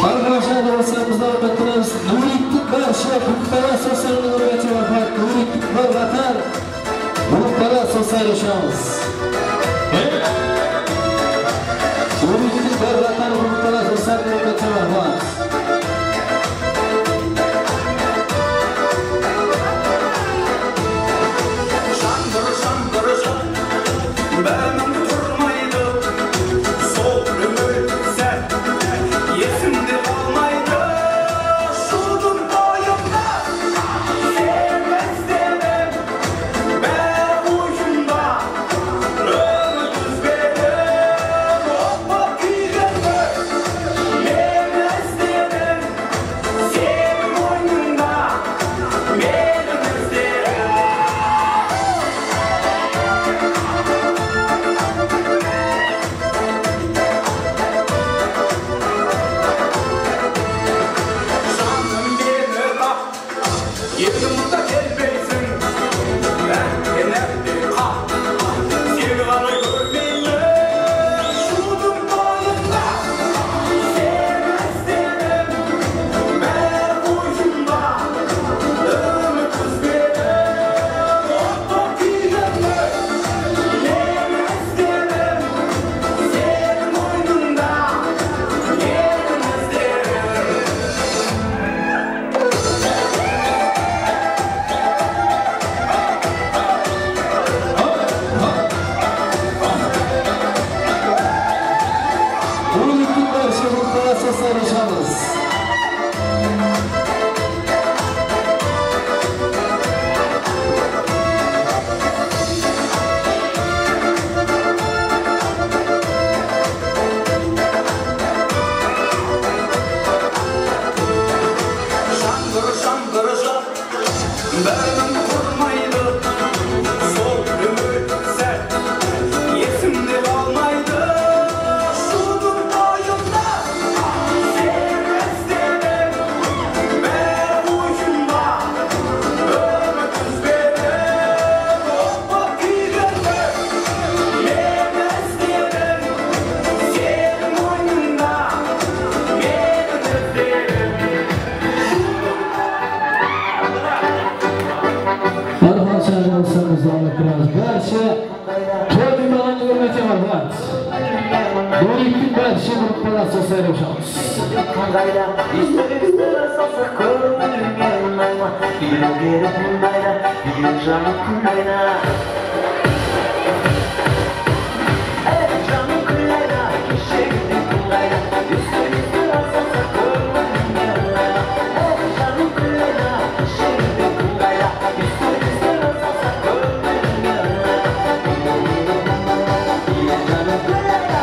Barlıq jaqsı dostlarımızdı húrmetlerimiz, Nuritdin Barsha, Bukpara soslarına húrmetli wafat, Nuritdin Barbatar. Bukpara soslar ushıramız. Nuritdin Barbatar, Bukpara soslar húrmetli wafat. Jańbır, jańbır, jań, bámim turmaydı. Sol bir sát esimde qalmaydı. Juldız boyımda seni izledim. Bári oyında, ümit úzbedim. Oqpaq kúygenler meni izledi. Qanday da, estirikti salsa kóńilime unayma. Beri berip mundayda, beri janıp kúl ayna. Ey, janım kúl ayna, keshegidey kún qayda? Estirikti salsa kóńilime unayma. Ey, janım kúl ayna, keshegidey kún qayda? Estirikti salsa kóńilime unayma. Ey, janım kúl ayna.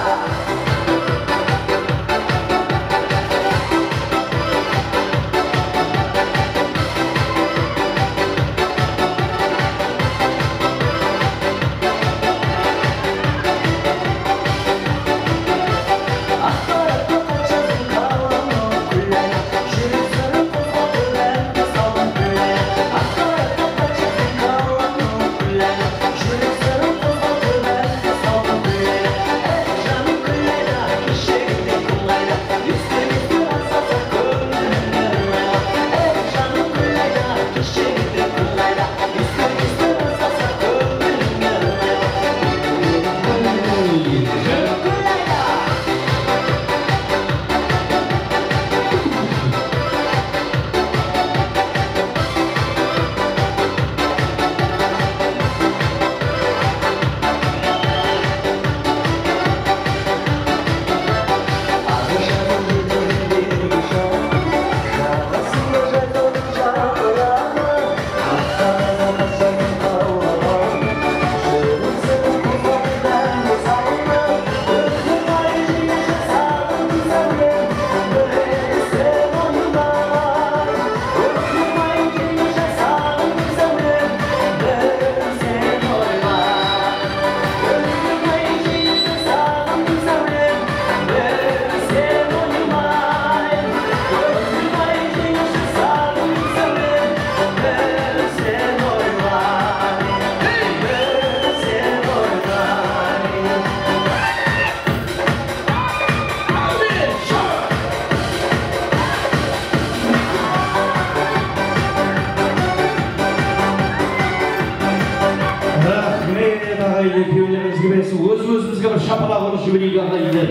Raxmet, aǵayinler, kewillerińizge bersin. Óz-ózimizge bir shapalaq urıp jibereyik, aǵayinler.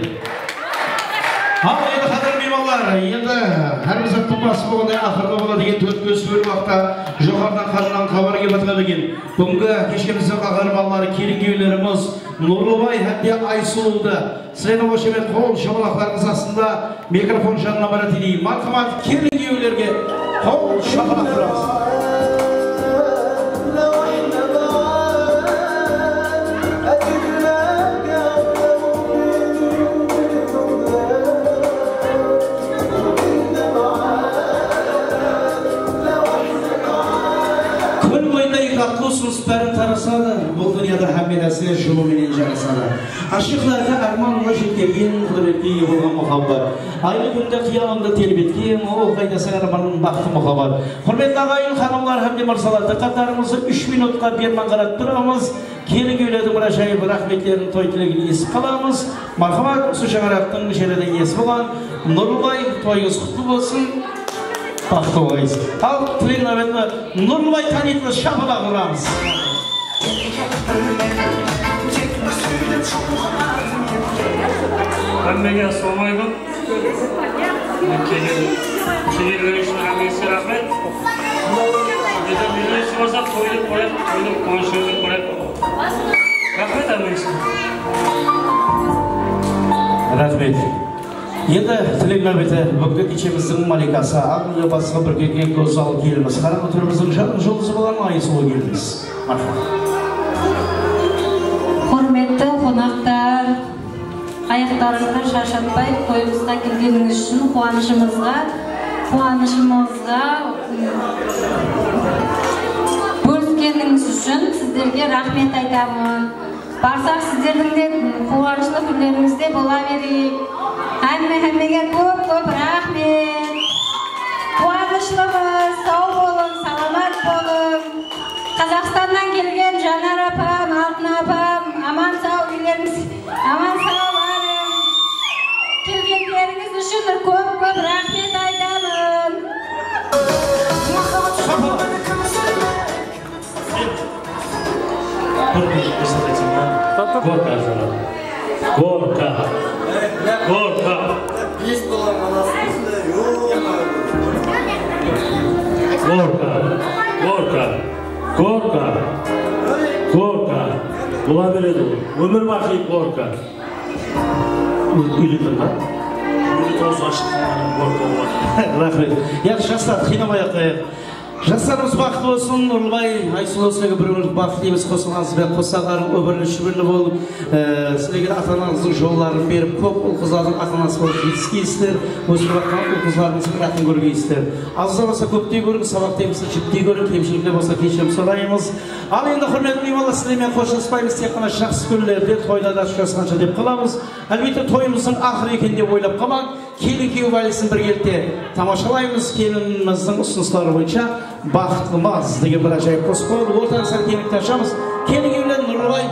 Al, endi, qádirli miymanlar, endi hár bir zattıń bası bolǵanday aqırı da boladı eken, tórtke sóyil waqıtta joqarıdan qannan xabar kelip atırǵan eken. Búgingi keshemizdiń qaharmanları, kelin-kúylerimiz Nurlıbay hám de Aysulıwdı Sizlerdi xoshamet, qol shapalaqlarıńız astında mikrofon janına bári tileyim. Marhamat, kelin-kúyewlerge qol shapalaq uramız. Kún boyında eki atlı usınıs bárin tarasadı. Bul dúnyada hámme nárse jumı menen jarasadı. Ashıqlarǵa árman ola jetken, qúdiretke iye bolǵan muhabbat. Aylı kúndi qıyalıńdı terbetken, o, qaydasań ármanım, baxtı, muhabbat. Húrmetli aǵayin, xanımlar hám de mırzalar, dıqqatlarıńızdı úsh minutqa berman qarattıramız. Kelin-kúyewlerdiń bir ájayıp raxmetlerin, toy tilegin esitip qalamız. Marhamat, usı shańaraqtıń jerden iyesi bolǵan Nurlıbay, toyıńız qutlı bolsın. Baxıtlı bolıńız. Al, tilek náwbetin Nurlıbay tanıytınız, shapalaq uramız. Hámmege assalamu aleykum. Kelgen, kelgenleri ushın hámmesińizge raxmet. Endi menen usı bolsa toy dep qoyayıq, toy dep quwanıshımız dep qoyayıq. Raxmet, hámmesińizge. Raxmet. Endi tilek náwbeti, búgingi keshemizdiń malikası, aǵ baslı bir keke gózzal kelinimiz, qarań, tórimizdiń jarqın juldızı bolǵan Aysulıw kelinimiz. Marhamat. Húrmetli qonaqtar, ayaqlarıńdı sharshatpay toyımızǵa kelgenińiz ushın quwanıshımızǵa, quwanıshımızǵa, bóliskenińiz ushın sizlerge raxmet aytaman. Barsaq, sizlerdiń de quwanıshlı kúnlerińizde bola bereyik. Hámme-hámmege kóp-kóp raxmet. Quwanıshlımız, saw bolıń, salamat bolıń. Qazaqstannan kelgen Janar apam, Altın apam, aman-saw úylerińiz, aman-saw barıń. Kelgenlerińiz ushın kóp-kóp raxmet aytaman. Bir minut, bir saqlaysań ba? Gorka arzanladı. Gorka. Gorka. Gorka, gorka, gorka, gorka. Bola beredi ol. Ómir baqıy gorka. Úy-, úylendiń ba? Ózi toǵızǵa shıqqan gorka boladı. Raxmet. Yaqshı, jaslar, qıynamayıq. Jaslarımız baxıtlı bolsın. Nurlыбay, Aysulıǵa sizlerge bir ómirlik baxıt tileymiz. Qosılǵanıńız benen qosa aqarıń, ómirli-shúbirli bolıń. E, sizlerge de ata-anańızdıń jolların berip, kóp ul-qızlardıń ata-anası bolıp jetiskeysizler, ósip atırǵan ul-qızlardıńızdıń bátin kórgeysizler. Azda bolsa kóptey kóriń, sabaqtay bolsa jiptey kóriń, kemshilikler bolsa kechirim soraymız. Al endi, húrmetli miymanlar, sizler menen xoshlaspaymız, tek ǵana jaqsı kúnlerde, toylarda ushırasqansha dep qalamız. Álbette, toyımızdıń aqırı eken dep oylap qalmań. Kelin-kúyew bálesin birgelikte tamashalaymız. Kelinimizdiń usınısları boyınsha Baxıtlımaz degen bir ájayıp qosıq boladı. Ortaǵa sál keńlikti ashamız. Kelin-kúyewler Nurlыбay,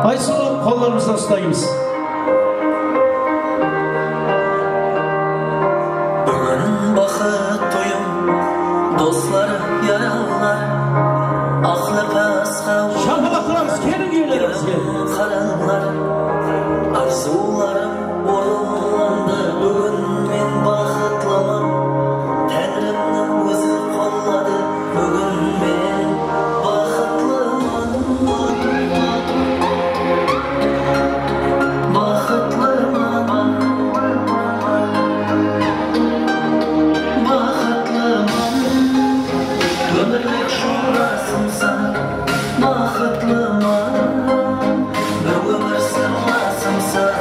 Aysulı qollarımızdan ustaymız. Búgin baxıt toyım, doslar, yaralar, aq lipasqa. Shapalaqlar kelin-kúyewlerimizge. Qaralar, arzıwlarım orınlandı. Búgin men baxıtlıman. Táńriymniń ózi qolladı. Búgin men baxıtlıman. Baxıtlıman. Baxıtlıman. Ómirlik jollasımsań, baxıtlıman. Bir ómir sırlasımsań.